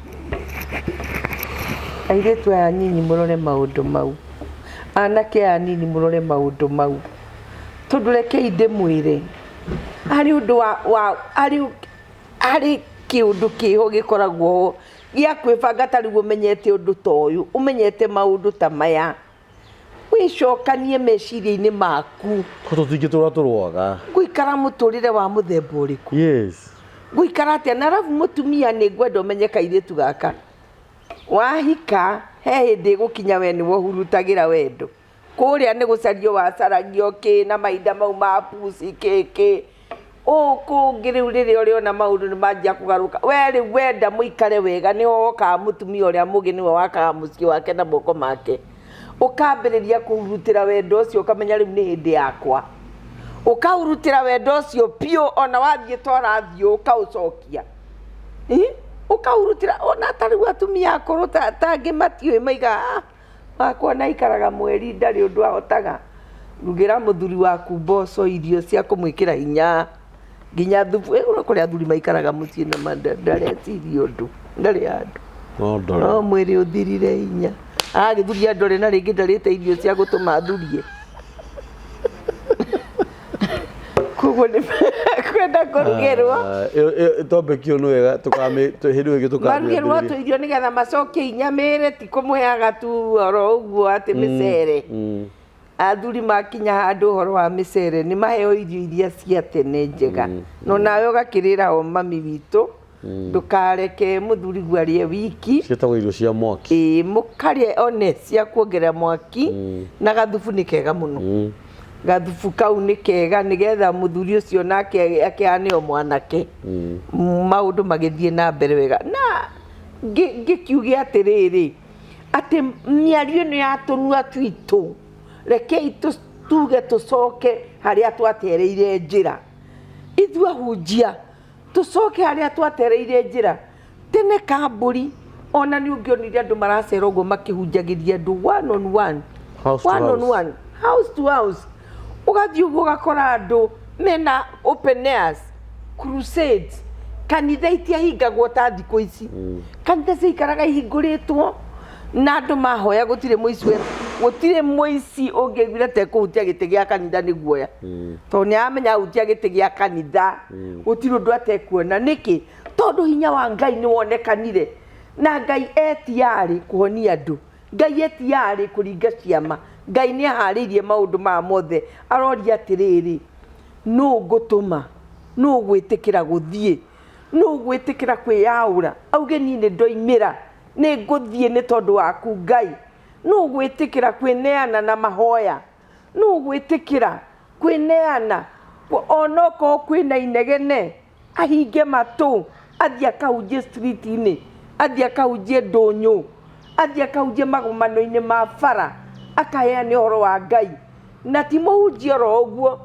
Airĩtu aya nyinyi, mũrore maũndũ mau. Anake aya nini, mũrore maũndũ mau, tondũ rekei ndĩmwĩre, harĩ ũndũ wa harĩ kĩũndũ kĩho gĩkoragwo ho gĩa kwĩbanga. Ta rĩu ũmenyete ũndũ ta ũyũ, ũmenyete maũndũ ta maya, wĩcokanie meciria-inĩ maku. Ko tũtingĩtũra tũrũaga. Ngũikara mũtũrĩre wa mũthemba ũrĩkũ? Ngũikara atĩa? Na arabu mũtumia, nĩ ngwenda ũmenye, kairĩtu gaka wahika, he hĩndĩ ĩgũkinya we nĩwe ũhurutagĩra wendo. Kũrĩa nĩ gũcario wacaragio kĩ na mahinda mau ma puci kĩ kĩ ũũ kũngĩ. Rĩu rĩrĩa ũrĩona maũndũ nĩ manjia kũgarũka, we rĩu wenda mũikare wega, nĩho wokaga mũtumia ũrĩa mũgĩ, nĩwe wakaga mũciĩ wake na moko make. Ũkambĩrĩria kũhurutĩra wendo ũcio, ũkamenya rĩu nĩ hĩndĩ yakwa. Ũkahurutĩra wendo ũcio biũ, ona wathiĩ ta ũrathiĩ ũkaũcokia. Ĩ? Ũkahurutĩra ona ta rĩu atumia akũrũ ta angĩ matiũĩ, maigaga, "Ah, wakwa na aikaraga mweri ndarĩ ũndũ ahotaga." Rugĩra mũthuri waku mboco, irio cia kũmwĩkĩra hinya, nginya thubu. Ĩ, kũrĩ athuri maikaraga mũciĩ na ndareciria ũndũ, ndarĩ handũ. No ndore. No mwĩrĩ ũthirire hinya, agagĩthuria ndore, na rĩngĩ ndarĩte irio cia gũtũma athurie. Koguo nĩ kwenda kũrugĩrwo. Ah, ĩyo topic ĩyo nĩ wega tũkamĩ hĩndĩ ĩyo ĩngĩ marugĩrwo tũkamĩambĩrĩria. Tũirio nĩgetha macokie hinya mĩĩrĩ, ti kũmũheaga tu oro ũguo atĩ mĩcere. Athuri makinya handũ ũhoro wa mĩcere, nĩ maheo irio iria cia tene njega. No nawe ũgakĩrĩra o mami witũ, ndũkareke mũthuri guo arĩe wiki. Ciĩtagwo irio cia mwaki. Ĩĩ, mũkarĩe one cia kuongerera mwaki, na gathubu nĩ kega mũno. Gathubu kau nĩ kega nĩgetha mũthuri ũcio nake akĩhane o mwanake, maũndũ magĩthiĩ na mbere wega. Na ngĩkiuge atĩrĩrĩ, atĩ mĩario ĩno ya tũnua twitũ, rekei tuge tũcoke harĩa twatereire njĩra. Ithuĩ ahunjia, tũcoke harĩa twatereire njĩra tene. Kambũri ona nĩ ũngĩonire andũ maracera ũguo makĩhunjagĩria andũ one on one. House to One on house. one, house to house. Ũgathiĩ ũguo ũgakora andũ mena open airs, crusades. Kanitha itiahingagwo ta thikũ ici. Kanitha ciaikaraga ihingũrĩtwo na andũ mahoya. Gũtirĩ mũici gũtirĩ mũici ũngĩaiguire ta ekũhutia gĩtĩ gĩa kanitha nĩ guoya, tondũ nĩ aramenya ahutia gĩtĩ gĩa kanitha gũtirĩ ũndũ atekuona. Nĩkĩ? Tondũ hinya wa Ngai nĩ wonekanire, na Ngai etiarĩ kũhonia andũ, Ngai etiarĩ kũringa ciama. Ngai nĩ aharĩirie maũndũ maya mothe. Aroria atĩrĩrĩ, nũ ngũtũma? Nũ ũgwĩtĩkĩra gũthiĩ? Nũ ũgwĩtĩkĩra kwĩyaũra auge, "Niĩ nĩ ndoimĩra, nĩ ngũthiĩ nĩ tondũ waku, Ngai"? Nũ ũgwĩtĩkĩra kwĩneana na mahoya? Nũ ũgwĩtĩkĩra kwĩneana onokorwo kwĩna inegene, ahinge matũ, athiĩ akahunjie street-inĩ, athiĩ akahunjie ndũnyũ, athiĩ akahunjie magomano-inĩ ma bara, akaheane ũhoro wa Ngai? Na ti mũhunjia oro ũguo,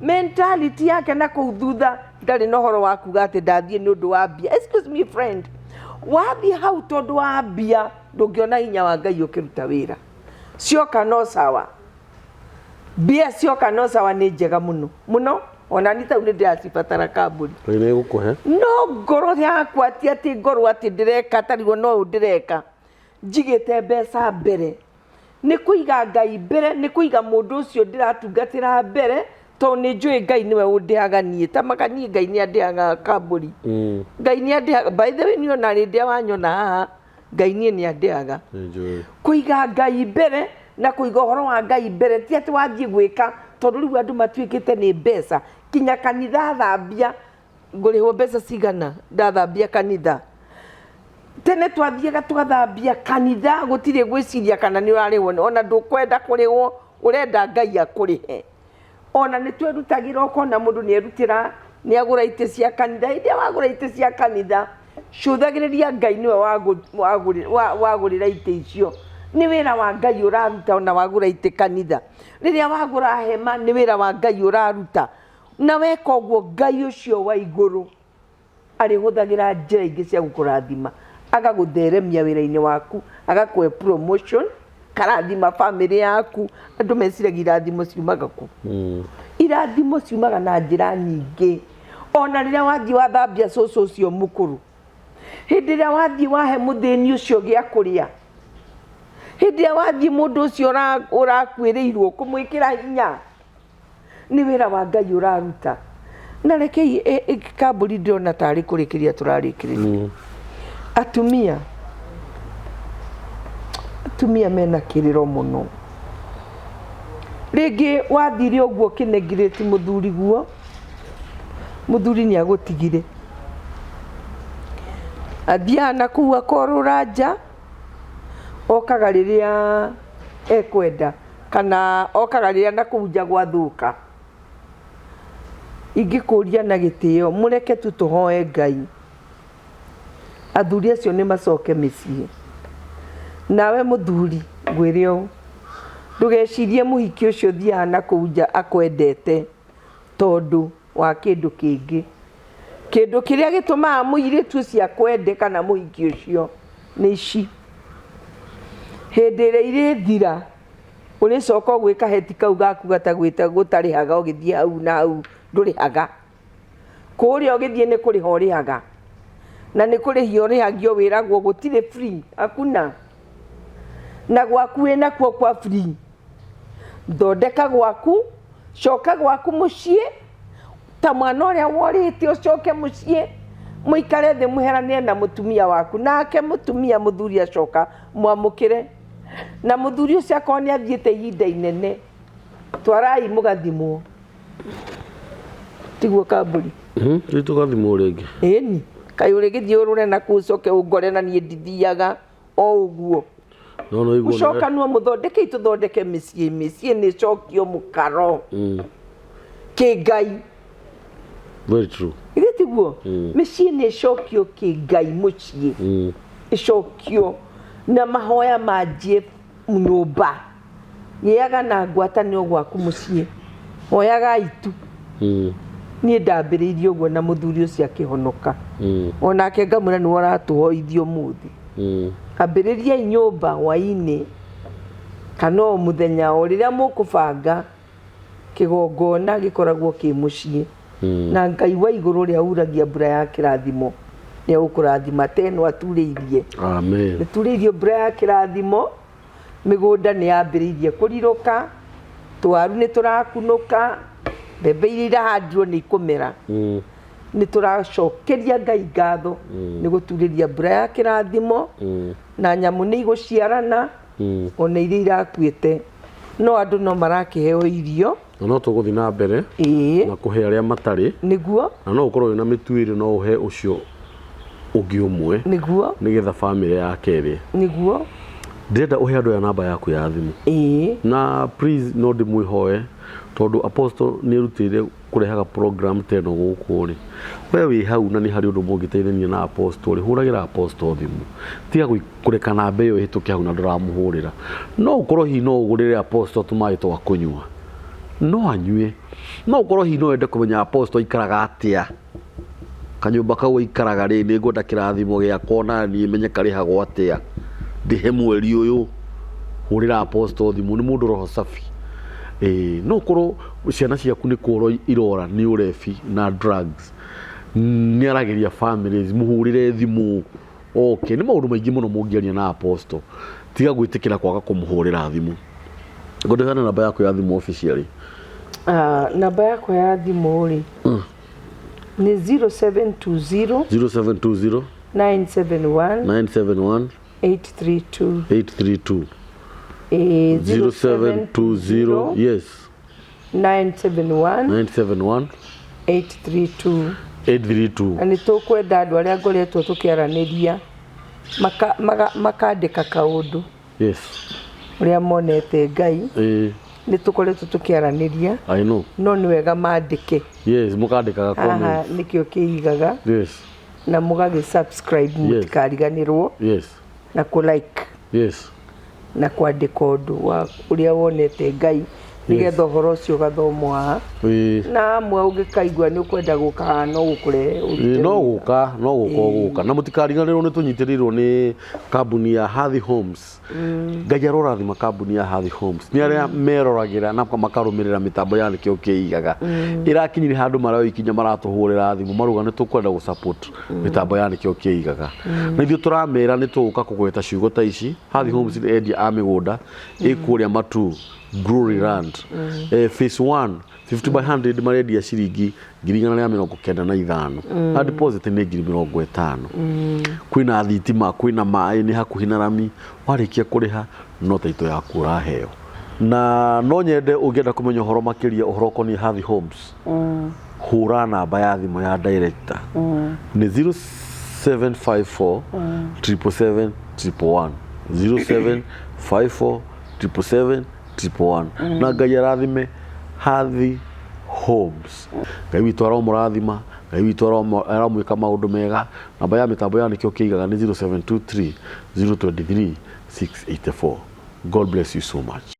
mentality yake na kũu thutha ndarĩ na ũhoro wa kuga atĩ ndathiĩ nĩ ũndũ wa mbia. Excuse me, friend, wathiĩ hau tondũ wa mbia, ndũngĩona hinya wa Ngai ũkĩruta wĩra. Cioka no sawa, mbia cioka no sawa, nĩ njega mũno mũno. Ona ni tau nĩ ndĩracibatara, kambũri. Ngai nĩ egũkũhe. No ngoro yakwa ti atĩ ngorwo atĩ ndĩreka tarigwo no ũũ ndĩreka njigĩte mbeca mbere. Nĩ kũiga Ngai mbere, nĩ kũiga mũndũ ũcio ndĩratungatĩra mbere, tondũ nĩ njũĩ Ngai nĩwe ũndĩhaga niĩ. Ta maka niĩ, Ngai nĩ andĩhaga, kambũri. Ngai nĩ andĩhaga. By the way, niĩ ona rĩrĩa wanyona haha, Ngai niĩ nĩ andĩhaga. Nĩ njũĩ. Kũiga Ngai mbere na kũiga ũhoro wa Ngai mbere, ti atĩ wathiĩ gwĩka tondũ rĩu andũ matuĩkĩte nĩ mbeca. Kinya kanitha thambia ngũrĩhwo mbeca cigana ndathambia kanitha. Tene twathiaga tũgathambia kanitha, gũtirĩ gwĩciria kana nĩ ũrarĩhwo, ona ndũkwenda kũrĩhwo, ũrenda Ngai akũrĩhe. Ona nĩ twerutagĩra, ũkona mũndũ nĩ erutĩra, nĩ agũra itĩ cia kanitha. Hĩndĩ ĩrĩa wagũra itĩ cia kanitha, cũthagĩrĩria Ngai nĩwe wagũrĩra itĩ icio. Nĩ wĩra wa Ngai ũraruta. Ona wagũra itĩ kanitha, rĩrĩa wagũra hema, nĩ wĩra wa Ngai ũraruta. Na weka ũguo, Ngai ũcio wa igũrũ arĩhũthagĩra njĩra ingĩ cia gũkũrathima, agagũtheremia wĩra-inĩ waku, agakũhe promotion. Ũkarathima bamĩrĩ yaku. Andũ meciragia irathimo ciumaga kũ? Irathimo ciumaga na njĩra nyingĩ. Ona rĩrĩa wathiĩ wathambia cũcũ ũcio mũkũrũ, hĩndĩ ĩrĩa wathiĩ wahe mũthĩni ũcio gĩa kũrĩa, hĩndĩ ĩrĩa wathiĩ mũndũ ũcio ũrakuĩrĩirwo kũmwĩkĩra hinya, nĩ wĩra wa Ngai ũraruta. Na rekei kambũri ndĩrona tarĩ kũrĩkĩria tũrarĩkĩrĩria. Atumia, atumia mena kĩrĩro mũno. Rĩngĩ wathire ũguo ũkĩnegirĩti mũthuri guo, mũthuri nĩ agũtigire. Athiaga na kũu akorũra nja, okaga rĩrĩa ekwenda kana okaga rĩrĩa na kũu nja gwathũka. Ingĩkũria na gĩtĩo mũreke tu tũhoe Ngai athuri acio nĩ macoke mĩciĩ. Nawe mũthuri ngwĩre ũũ, ndũgecirie mũhiki ũcio ũthiaga na kũu nja akwendete tondũ wa kĩndũ kĩngĩ. Kĩndũ kĩrĩa gĩtũmaga mũirĩtu ũcio akwende kana mũhiki ũcio nĩ ici. Hĩndĩ ĩrĩa irĩthira ũrĩcoka ũgwĩ kaheti kau gaku gatagwĩte gũtarĩhaga ũgĩthiĩ hau na hau ndũrĩhaga. Kũrĩa ũgĩthiĩ nĩ kũrĩha ũrĩhaga. Na nĩ kũrĩhia ũrĩhagio wĩragwo gũtirĩ free, hakuna. Na gwaku wĩnakuo kwa free. Thondeka gwaku, coka gwaku mũciĩ, ta mwana ũrĩa worĩte ũcoke mũciĩ, mũikare thĩ mũheranĩre na mũtumia waku. Nake mũtumia mũthuri acoka mwamũkĩre. Na mũthuri ũcio akorwo nĩ athiĩte ihinda inene, twarai mũgathimwo. Tiguo kambũri? Rĩu tũgathimwo rĩngĩ. Ĩni, kaĩ ũrĩgĩthiĩ ũrũre na kũu ũcoke ũngore na niĩ ndithiaga o ũguo. No no igua. Mũcokanwo mũthondeke tũthondeke mĩciĩ, mĩciĩ nĩ ĩcokio mũkaro. Kĩngai. Very true. Githĩ tiguo? Mĩciĩ nĩ ĩcokio kĩngai mũciĩ. Ĩcokio na mahoya manjie nyũmba. Gĩaga na ngwatanĩro gwaku mũciĩ. Hoyagai tu. Niĩ ndambĩrĩirie ũguo na mũthuri ũcio akĩhonoka. Onake ngamwĩra nĩwe ũratũhoithia ũmũthĩ. Ambĩrĩriai nyũmba hwainĩ kana o mũthenya o rĩrĩa mũkũbanga kĩgongona gĩkoragwo kĩ mũciĩ. Na Ngai wa igũrũ ũrĩa uragia mbura ya kĩrathimo nĩ egũkũrathima ta ĩno aturĩirie. Amen. Nĩ turĩirio mbura ya kĩrathimo, mĩgũnda nĩ yambĩrĩirie kũrirũka, tũwaru nĩ tũrakunũka, mbembe iria irahandirwo nĩ ikũmera. Nĩ tũracokeria Ngai ngatho nĩ gũturĩria mbura ya kĩrathimo, na nyamũ nĩ igũciarana, ona iria irakuĩte. No andũ no marakĩheo irio. Na no tũgũthiĩ na mbere na kũhe arĩa matarĩ. Nĩguo. Na no ũkorwo wĩna mĩtu ĩrĩ no ũhe ũcio ũngĩ ũmwe. Nĩguo. Nĩgetha bamĩrĩ yake ĩrĩe. Nĩguo. Ndĩrenda ũhe andũ aya namba yaku ya thimũ. Na please no ndĩmwĩhoe tondũ Apostle nĩ erutĩire kũrehaga program ta ĩno gũkũ rĩ, we wĩ hau na nĩ harĩ ũndũ mũngĩteithania na Apostle rĩ, hũragĩra Apostle thimũ. Tiga kũreka namba ĩyo ĩhĩtũke hau na ndũramũhũrĩra. No ũkorwo hihi no ũgũrĩre Apostle tũmaĩ twa kũnyua, no anyue. No ũkorwo hihi no wende kũmenya Apostle aikaraga atĩa, kanyũmba kau aikaraga rĩ, nĩ ngwenda kĩrathimo gĩakwa ona niĩ menye karĩhagwo atĩa, ndĩhe mweri ũyũ. Hũrĩra Apostle thimũ, nĩ mũndũ roho safi. Ĩĩ, no ũkorwo ciana ciaku nĩ kũra irora nĩ ũrebi na drugs, nĩ aragĩria families, mũhũrĩre thimũ oke. Nĩ maũndũ maingĩ mũno mũngĩaria na Apostle. Tiga gwĩtĩkĩra kwaga kũmũhũrĩra thimũ. Ngwenda ũheane namba yaku ya thimũ officially. Namba yakwa ya thimũ rĩ, nĩ 0720 0720 971 971 832. 832. 0720 0720 yes 971 971 832. 832. Na nĩ tũkwenda andũ arĩa ngoretwo tũkĩaranĩria makandĩka kaũndũ ũrĩa monete Ngai. Nĩ tũkoretwo tũkĩaranĩria. I know. No nĩ wega mandĩke. Yes, mũkandĩkaga Haha comments. nĩkĩo kĩigaga. Na mũgagĩ subscribe mũtikariganĩrwo. Na kũ like. Na kwandĩka ũndũ wa ũrĩa wonete Ngai. Nĩgetha ũhoro ũcio ũgathomwo haha. Na amwe ũngĩkaigua nĩ ũkwenda gũka haha no gũkũrehe ũrute No wĩra. Gũka no gũka ũgũka na mũtikariganĩrwo nĩ tũnyitĩrĩirwo nĩ kambuni ya Hathi Homes. Ngai arorathima kambuni ya Hathi Homes nĩ arĩa meroragĩra na makarũmĩrĩra mĩtambo ya Nĩkĩo Kĩigaga. Ĩrakinyire handũ maroya ikinya, maratũhũrĩra thimũ marauga nĩ tũkwenda gũ support mĩtambo ya Nĩkĩo Kĩigaga, na ithuĩ tũramera nĩ tũgũka kũgweta ciugo ta ici. Hathi Homes nĩ endia a mĩgũnda ĩ kũrĩa Matu Glory Land, phase 1, 50 by 100, marendia ciringi 195,000 na deposit nĩ 50,000. Kwĩna thitima, kwĩna maĩ, nĩ hakuhĩ na rami. Warĩkia kũrĩha no taito yaku ũraheo. Na no nyende ũngĩenda kũmenya ũhoro makĩria, ũhoro ũkoniĩ Hathi Homes, hũra namba ya thimũ ya director nĩ 0754 777 111, 0754 777 111. Na Ngai arathime Hathi Homes. Ngai witũ aromũrathima, Ngai witũ aromwĩka maũndũ mega. Namba ya mĩtambo ya Nĩkĩo Kĩigaga nĩ 0723 023 684. God bless you so much.